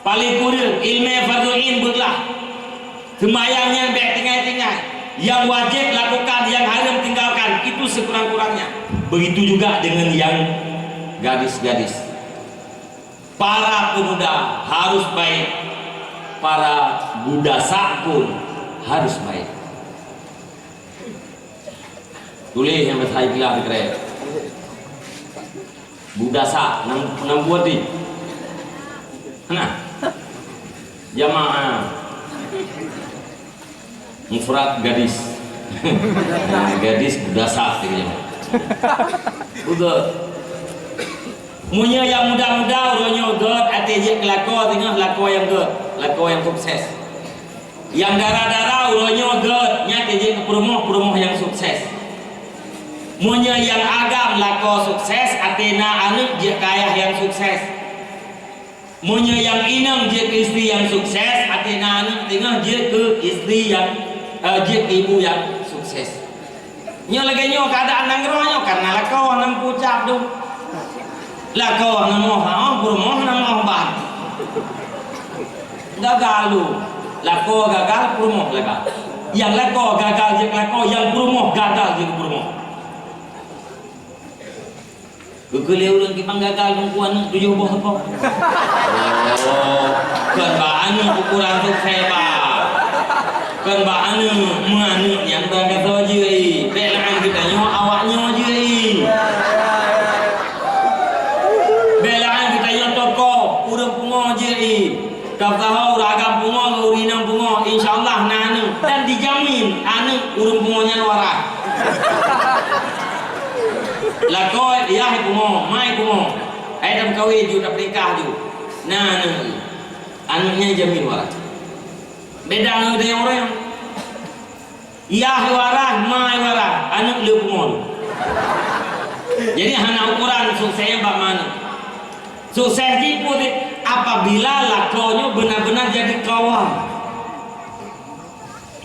Paling kureueng ileumèe fardhu ain beuglah. Seumayang nyan bèk tinggai-tinggai. Yang wajib lakukan, yang haram tinggalkan. Itu sekurang-kurangnya. Begitu juga dengan yang gadis-gadis. Para pemuda harus baik, para budasa pun harus baik. Tuléh nyang meusahi pilah teukrek. Budasa, nam, nam buet di. Nah. Jamaah. Mufrad gadis. Gadis budasa gitu. Betul. Meunyoe nyang muda-muda uroe nyoe gét, até jeuet keu lakoe, teungoh lakoe nyang gét, lakoe nyang sukses. Nyang dara-dara uroe nyoe gét, nyan até jeuet keu peurumoh, peurumoh nyang sukses. Meunyoe nyang agam lakoe sukses, até na aneuk jeuet keu ayah nyang sukses. Meunyoe nyang inong jeuet keu istri nyang sukses, até na aneuk teungoh jeuet keu istri nyang, eh, jeuet keu ibu nyang sukses. Nyoe lagèe nyoe keuadaan nanggroe nyoe, karena lakoe hana meupucap dum. Lakoe hana moh, ha, peurumoh hana moh ban. Gagal lu. Lakoe gagal, peurumoh gagal. Nyang lakoe gagal jeuet keu lakoe, nyang peurumoh gagal jeuet keu peurumoh. Geukheun lé ureueng kiban gagal teungku aneuk tujoh boh teupok. Oh, kon bak aneuk ukuran sukses, bah. Kon bak aneuk, meuaneuk nyan bak gasoe jeuet. Bèk lagèe geutanyoe awak nyoe jeuet. Bèk lagèe geutanyoe tokoh, ureueng pungo jeuet. Ka peusaho ureueng agam pungo ngon ureueng inong pungo, insya Allah na aneuk. Dan dijamin aneuk ureueng pungo nyan waras. Lakoe yah pungo, ma pungo. Hai tameukawen ju, tapeunikah ju. Na aneuk. Aneuk nyan jamin waras. Beda ngon ureueng. Yah waras, ma waras, aneuk le pungo. Jadi hana ukuran sukses bak ma aneuk. Sukses jih peue? Apabila lakoe nyoe benar-benar jadi qawwam.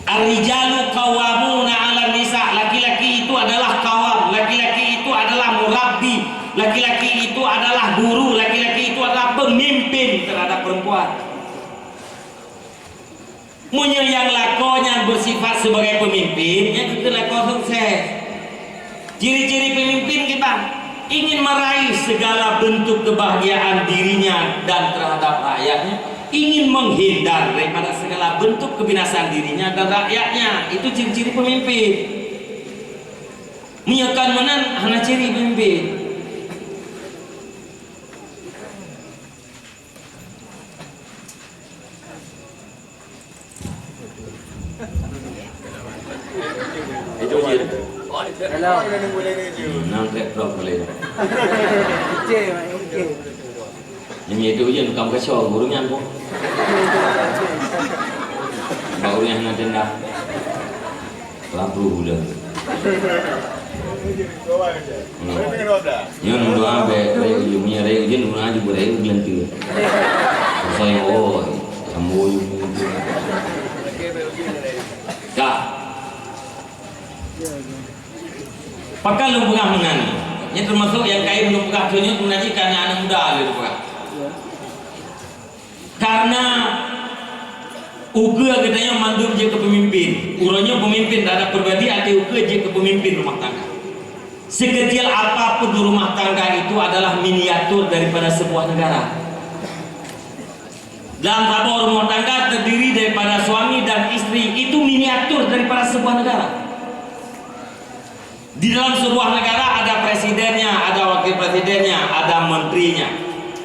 Ar-rijalu qawwamuna 'alan nisa, laki-laki itu adalah qawwam, laki-laki itu adalah murabbi, laki-laki itu adalah guru, laki-laki itu adalah pemimpin terhadap perempuan. Meunyoe nyang lakoe nyan beusifat sebagai peumimpin, nyan keuh lakoe sukses. Ciri-ciri peumimpin kiban, ingin meraih segala bentuk kebahagiaan dirinya dan terhadap rakyatnya, ingin menghindar daripada segala bentuk kebinasaan dirinya dan rakyatnya. Itu ciri-ciri peumimpin. Meunyoe kon meunan, hana ciri peumimpin. Itu je. Halo. Hmm, nang trek trok boleh. Oke, oke. Ini itu je, bukan kacau, burung yang pun. Bak ureueng nyang na tenda. Labu bulan. Hmm. Nyoe nunggu ambek, raya ujung, nyoe raya ujung, nunggu aju, raya ujung tu. Saya, oh, kamu ujung. Dah. Pakon lôn peugah meunan. Nyan teumasok nyang kayém lôn peugah, tanyoe meunajih kana aneuk muda lôn peugah. Karena ukeue geutanyoe mandum jeuet keu peumimpin. Uroe nyoe peumimpin terhadap pribadi, até ukeue jeuet keu peumimpin rumah tangga. Sekecil apapun rumah tangga itu adalah miniatur daripada sebuah negara. Dalam saboh rumah tangga terdiri daripada suami dan istri, itu miniatur daripada sebuah negara. Di dalam sebuah negara ada presidennya, ada wakil presidennya, ada menterinya,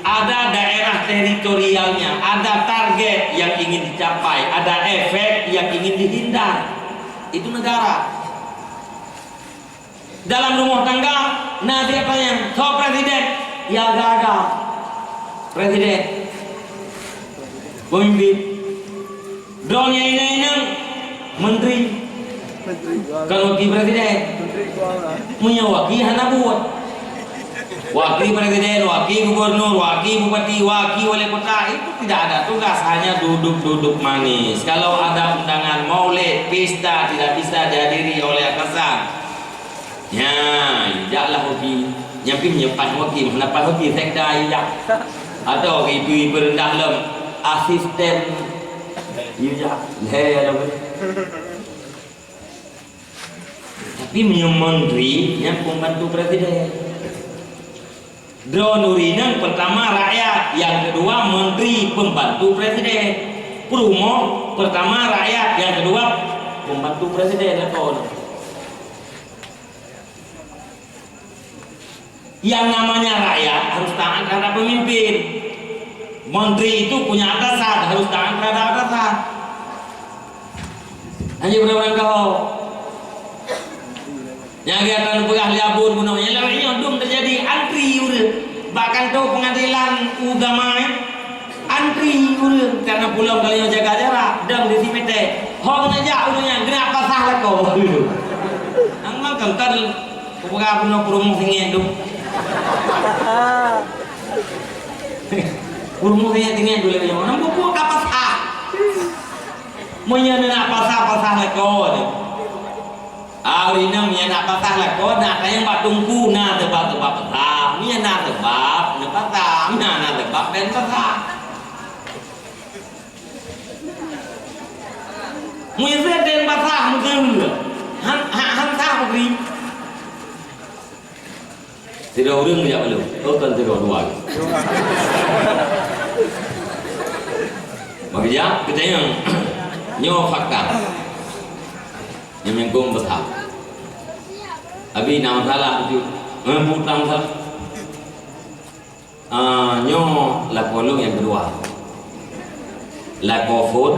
ada daerah teritorialnya, ada target yang ingin dicapai, ada efek yang ingin dihindar. Itu negara. Dalam rumoh tangga, na siapa nyang soe presiden? Ya, gaga. Presiden. Pemimpin. Droeneuh inong-inong menteri. Menteri keuangan. Kon wakil presiden. Menteri keuangan. Meunyoe wakil hana buet. Wakil presiden, wakil gubernur, wakil bupati, wakil wali kota, itu tidak ada tugas, hanya duduk-duduk manis. Kalau ada undangan maulid, pesta, tidak bisa dihadiri oleh atasan. Nyan, jaklah hoki. Nyan pih meunyoe paih hoki, meuhana paih hoki, sekda jak. Atau itu ibu rendah lom, asisten. Jak. Lhèe lom. Tapi meunyoe menteri, nyan pembantu presiden. Droeneuh ureueng inong pertama rakyat, yang kedua menteri pembantu presiden. Peurumoh pertama rakyat, yang kedua pembantu presiden atau Yang namanya rakyat harus taat terhadap pemimpin. Menteri itu punya atasan, harus taat terhadap atasan. Hanya beurang-beurang kau. Nyang gata peugah lé Abon bunoe, nyang lawét nyoe dum teujadi antri ureueng. Bak kantô pengadilan ugama, eh. Antri ureueng, karena pulang kali nyoe jaga jarak, dang di simeté. Ho keuneuk jak ureueng nyan, keuneuk pasah lakoe. Nang mangkang kan, kupeugah bunoe peurumoh singét tu. Peurumoh singét-singét tu lagèe nyoe. Nang buku ka pasah. Meunyoe neunak pasah, pasah lakoe tu. Ah, ureueng inong nyang nak pasah lakoe, nak tanyong bak teungku, na seubab-seubab pasah. Meunyoe na seubab, na pasah. Meunyoe na seubab, ben pasah. Meunyoe den pasah, meuteun. Han, han, han sah bukri. Sidroe ureueng jak balum. Oh, kon sidroe, dua. Bagi jak, kita yang nyoe fakta. Nyang mengkong besar. Abi na masalah tu. Eh, bukan masalah. Ah, nyoe lakoe lôn nyang keudua. Lakoe phon,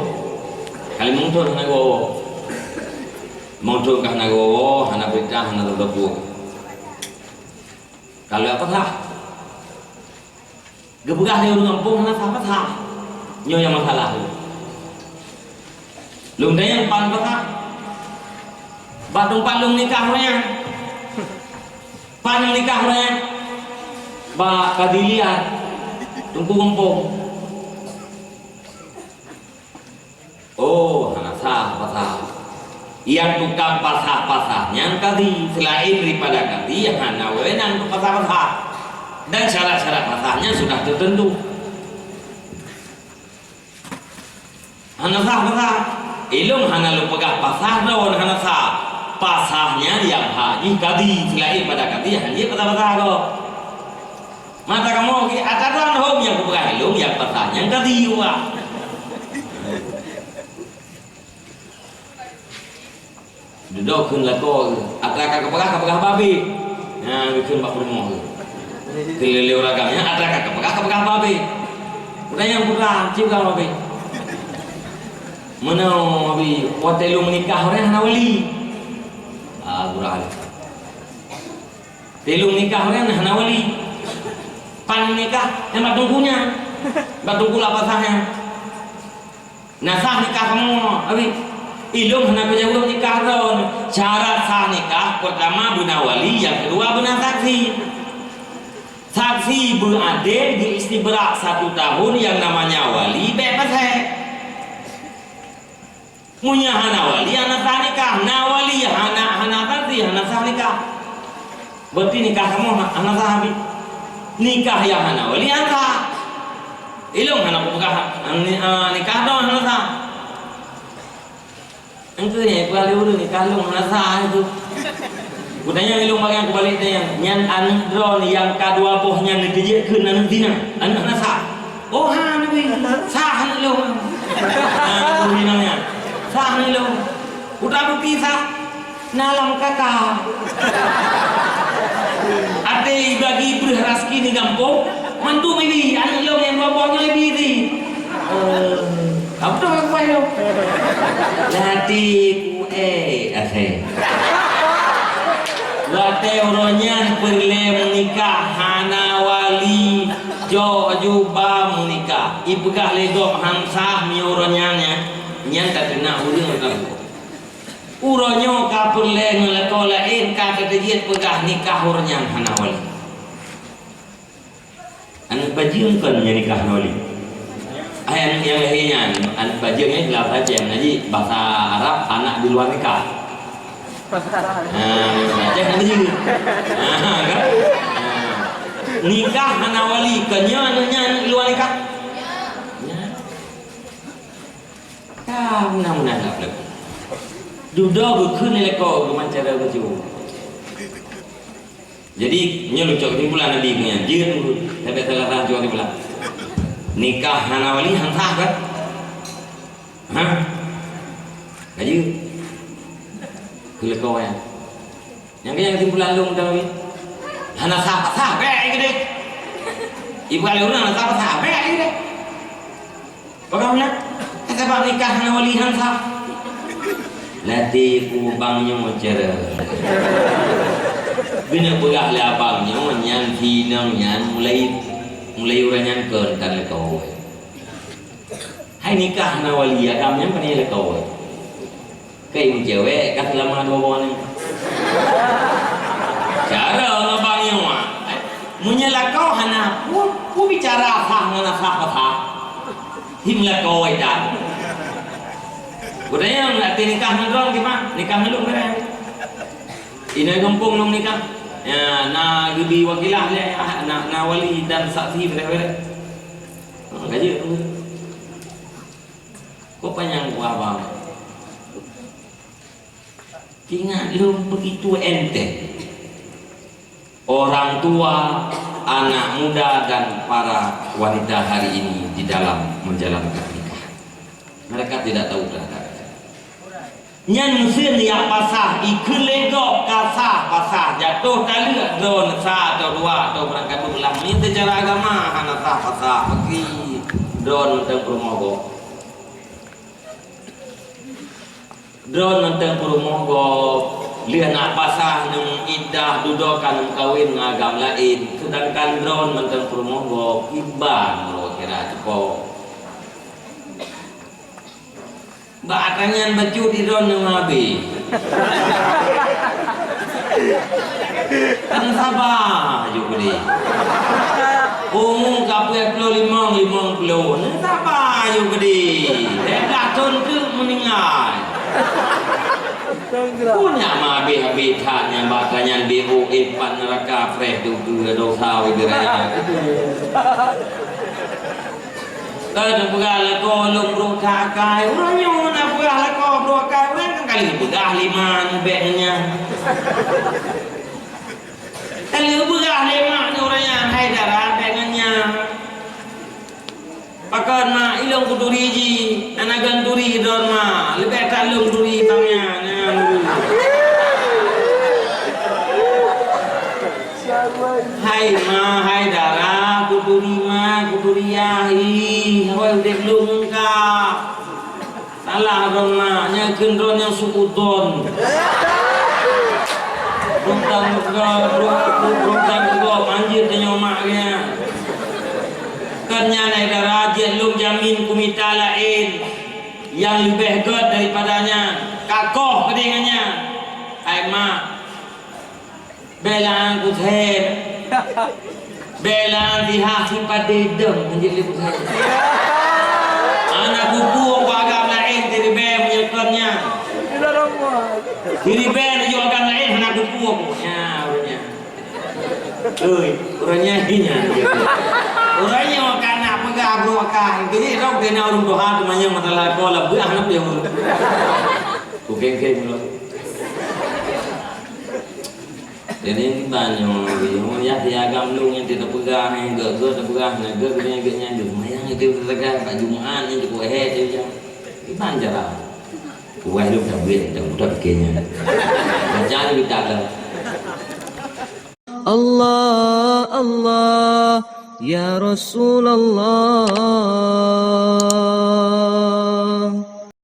kali meuthon hana gowoe. Meuthon ka hana gowoe, hana beurita, hana teupeue. Ka lheueh pasah. Geupeugah lé ureueng gampông hana sah pasah. Nyoe nyang masalah. Lôn tanyong pan pasah. Bak teumpat lôn nikah ureueng nyan. Pan nikah ureueng nyan. Bak Kadhi Lian. Teungku gampông. Oh, hana sah pasah. Nyang tukang pasah-pasah nyan kadhi, selain daripada kadhi, hana wewenang untuk pasah-pasah. Dan syarat-syarat pasah nyan sudah tertentu. Hana sah pasah. Ilôn hana lôn peugah pasah droen hana sah. Pasah nyan nyang hak jih kadi, seulaén pada kadi hana jeuet pasah-pasah gob. Mata kamoe ki ata droen hom nyang kupeugah ilôn nyang pasah nyan kadi uwak. Dudoe kheun lakoe, atra ka kapeugah, kapeugah babeh. Nyan geukheun bak peurumoh tu. Kheun lé ureueng agam nyan, atra ka kapeugah, kapeugah babeh. Udah nyang peugah, cit peugah babeh. Meunoe, Abi, watèe lôn meunikah, ureueng hana wali. Ah, gurah. Watèe lôn meunikah, ureueng hana wali. Pan meunikah, nyan bak teungku nyan. Bak teungku lapasah nyan. Na sah nikah kamoe, Abi? Ilôn hana kujaweueb nikah droen. Syarat sah nikah, peurtama beuna wali, nyang keudua beuna saksi. Saksi beuadé geuistibrak satu tahun, nyang namanya wali bèk pasèh. Meunyoe hana wali, hana sah nikah. Na wali, hana, hana saksi, hana sah nikah. Berarti nikah kamoe ha-, hana sah, Abi. Nikah nyang hana wali hana sah. Ilôn hana kupeugah, ah, ni-, ah, nikah droen hana sah. Engkeu nyan, peue lé ureueng nikah lôn hana sah itu. Kutanyong ilôn bagian kubalek tanyong, nyan aneuk droen nyang ka dua boh nyan neuteubiet kheun aneuk zina, aneuk hana sah. Oh, han, weh. Sah aneuk lôn. Ha, aneuk lôn nyan. Sah aneuk lôn. Putra bukti sah. Na lam kaka. Até bagi breuh raseuki di gampông, mantu mibi, aneuk lôn nyang dua boh nyoe mibi. Eh, apa tu aku payah? Lati ku, eh, asai. Watèe uroe nyan peureulèe meunikah hana wali. Jok juba meunikah, ipeugah lé gob han sah meunyoe uroe nyan nyan, nyan tateunak ureueng lam. Uroe nyoe ka peureulèe ngon lakoe laén ka tateubiet peugah nikah uroe nyan hana wali. Aneuk bajeueng kon nyang nikah hana wali. Hai aneuk nyang lahé nyan, aneuk bajeueng nyan lam bajeueng ngaji bahasa Arab anak di luar nikah. Bahasa Arab. Ha, bahasa Aceh hana jeuet. Ha, kan? Ha. Nikah hana wali, kon nyoe aneuk nyan aneuk luar nikah? Ya. Ka meunan-meunan lagèe. Dudoe geukheun lé lakoe geuman cara baju. Jadi, nyoe lucok kesimpulan Nabi nyan. Jeuet ureueng, tapi salah satu kesimpulan. Nikah hana wali, han sah kan? Hah? Ka jeuet. Keu lakoe nyan. Nyang keuh nyang kesimpulan lôn mantong, Abi. Hana sah-sah, bèk ai keudeh. Ibu kali ureueng hana sah-sah, bèk ai keudeh. Pakon nyan? Sabab nikah hana wali han sah. Lati ku bang nyoe cara. Geuneuk peugah lé abang nyoe nyan si inong nyan mulai, mulai uroe nyan keu tan lakoe. Hai nikah hana wali, agam nyan pane lakoe. Keu cewek ka seulama dua boh nyoe. Cara ngon bang nyoe, eh, meunyoe lakoe hana, peue, peue bicara sah ngon sah-sah. Him lakoe dah. Kutanyong, até nikah ngon droen kiban? Nikah ngon lôn beureh. Inong gampông lôn nikah. Ya, na geubi wakilah lé, ah, na, na wali dan saksi beureh-beureh. Ha, ka jeuet. Kok panyang kuah bang? Ingat lôn begitu enteng. Orang tua, anak muda, dan para wanita hari ini di dalam menjalankan nikah. Mereka tidak tahu terhadap. Nyan meusén jak pasah, ikheun lé gob ka sah pasah, jatoh taleuek droen sa atau dua atau barangkapeue lah. Nyan secara agama hana sah pasah, paki droen mantong peurumoh gob. Droen mantong peurumoh gob, lheueh na pasah, neum iddah, dudoe ka neum kawen ngon agam laén, seudangkan droen mantong peurumoh gob, iban meunurot kira cukôp. Bak atra nyan bacut droen neum habéh. Kan saba aju keudeh. Umu ka peuet ploh limong, limong ploh. Neusaba aju keudeh. Lhèe blah thôn teuk meuninggai. Peue nyak meuhabéh-habéh that nyan bak atra nyan B O E pat neuraka preh tu keu dosa wai raya. Ka neupeugah lakoe lôn brok that akai. Uroe nyoe neupeugah lakoe Ka lheueh peugah lé ma nyan bèk ngon nyan. Ka lheueh peugah lé ma nyan ureueng nyan, hai dara, bèk ngon nyan. Pakon ma, ilôn kuturi jih, hana ganturi droen ma, leubeh that lôn turi bang nyan, nyan. Hai ma, hai dara, kuturi ma, kuturi yah, ih, hôi udép lôn ngon ka. Salah droen ma, nyan kheun droen nyang su'udzon. Droen tan, droen, droen, droen tan gop, anjeut tanyoe mak geuh nyan. Kon nyan ai dara, jeuet lôn jamin keu mita laén nyang leubeh gèt daripada nyan. Ka koh keudéh ngon nyan. Hai mak, bèk lôn kuthèe. Bèk lôn tihah sipat didong, hanjeuet lé kuthèe. Hana kupueng bak agam laén siribèe meunyoe kon nyan. Siribèe neujok agam laén hana kupueng. Nyan, ureueng nyan. Oi, ureueng nyan, nyan. Ureueng nyoe ka na peugah brôk kah. Keuneuk rhom keu na ureueng tuha teumanyong masalah ko lah beuah na piôh. Kukengkeng lom. Jadi, tanyoe, nyoe yah di agam lôn nyang teupeugah, nyang gèt-gèt teupeugah, nyang gèt-gèt nyang gèt nyan lôn. Mayang itu teupeugah, bak Jumat ni cukup hèk dia. Iban cara. Kuwai lôn dah buet, dah udah bikin nyan. Macam ni kita dah. Allah, Allah, ya Rasulullah.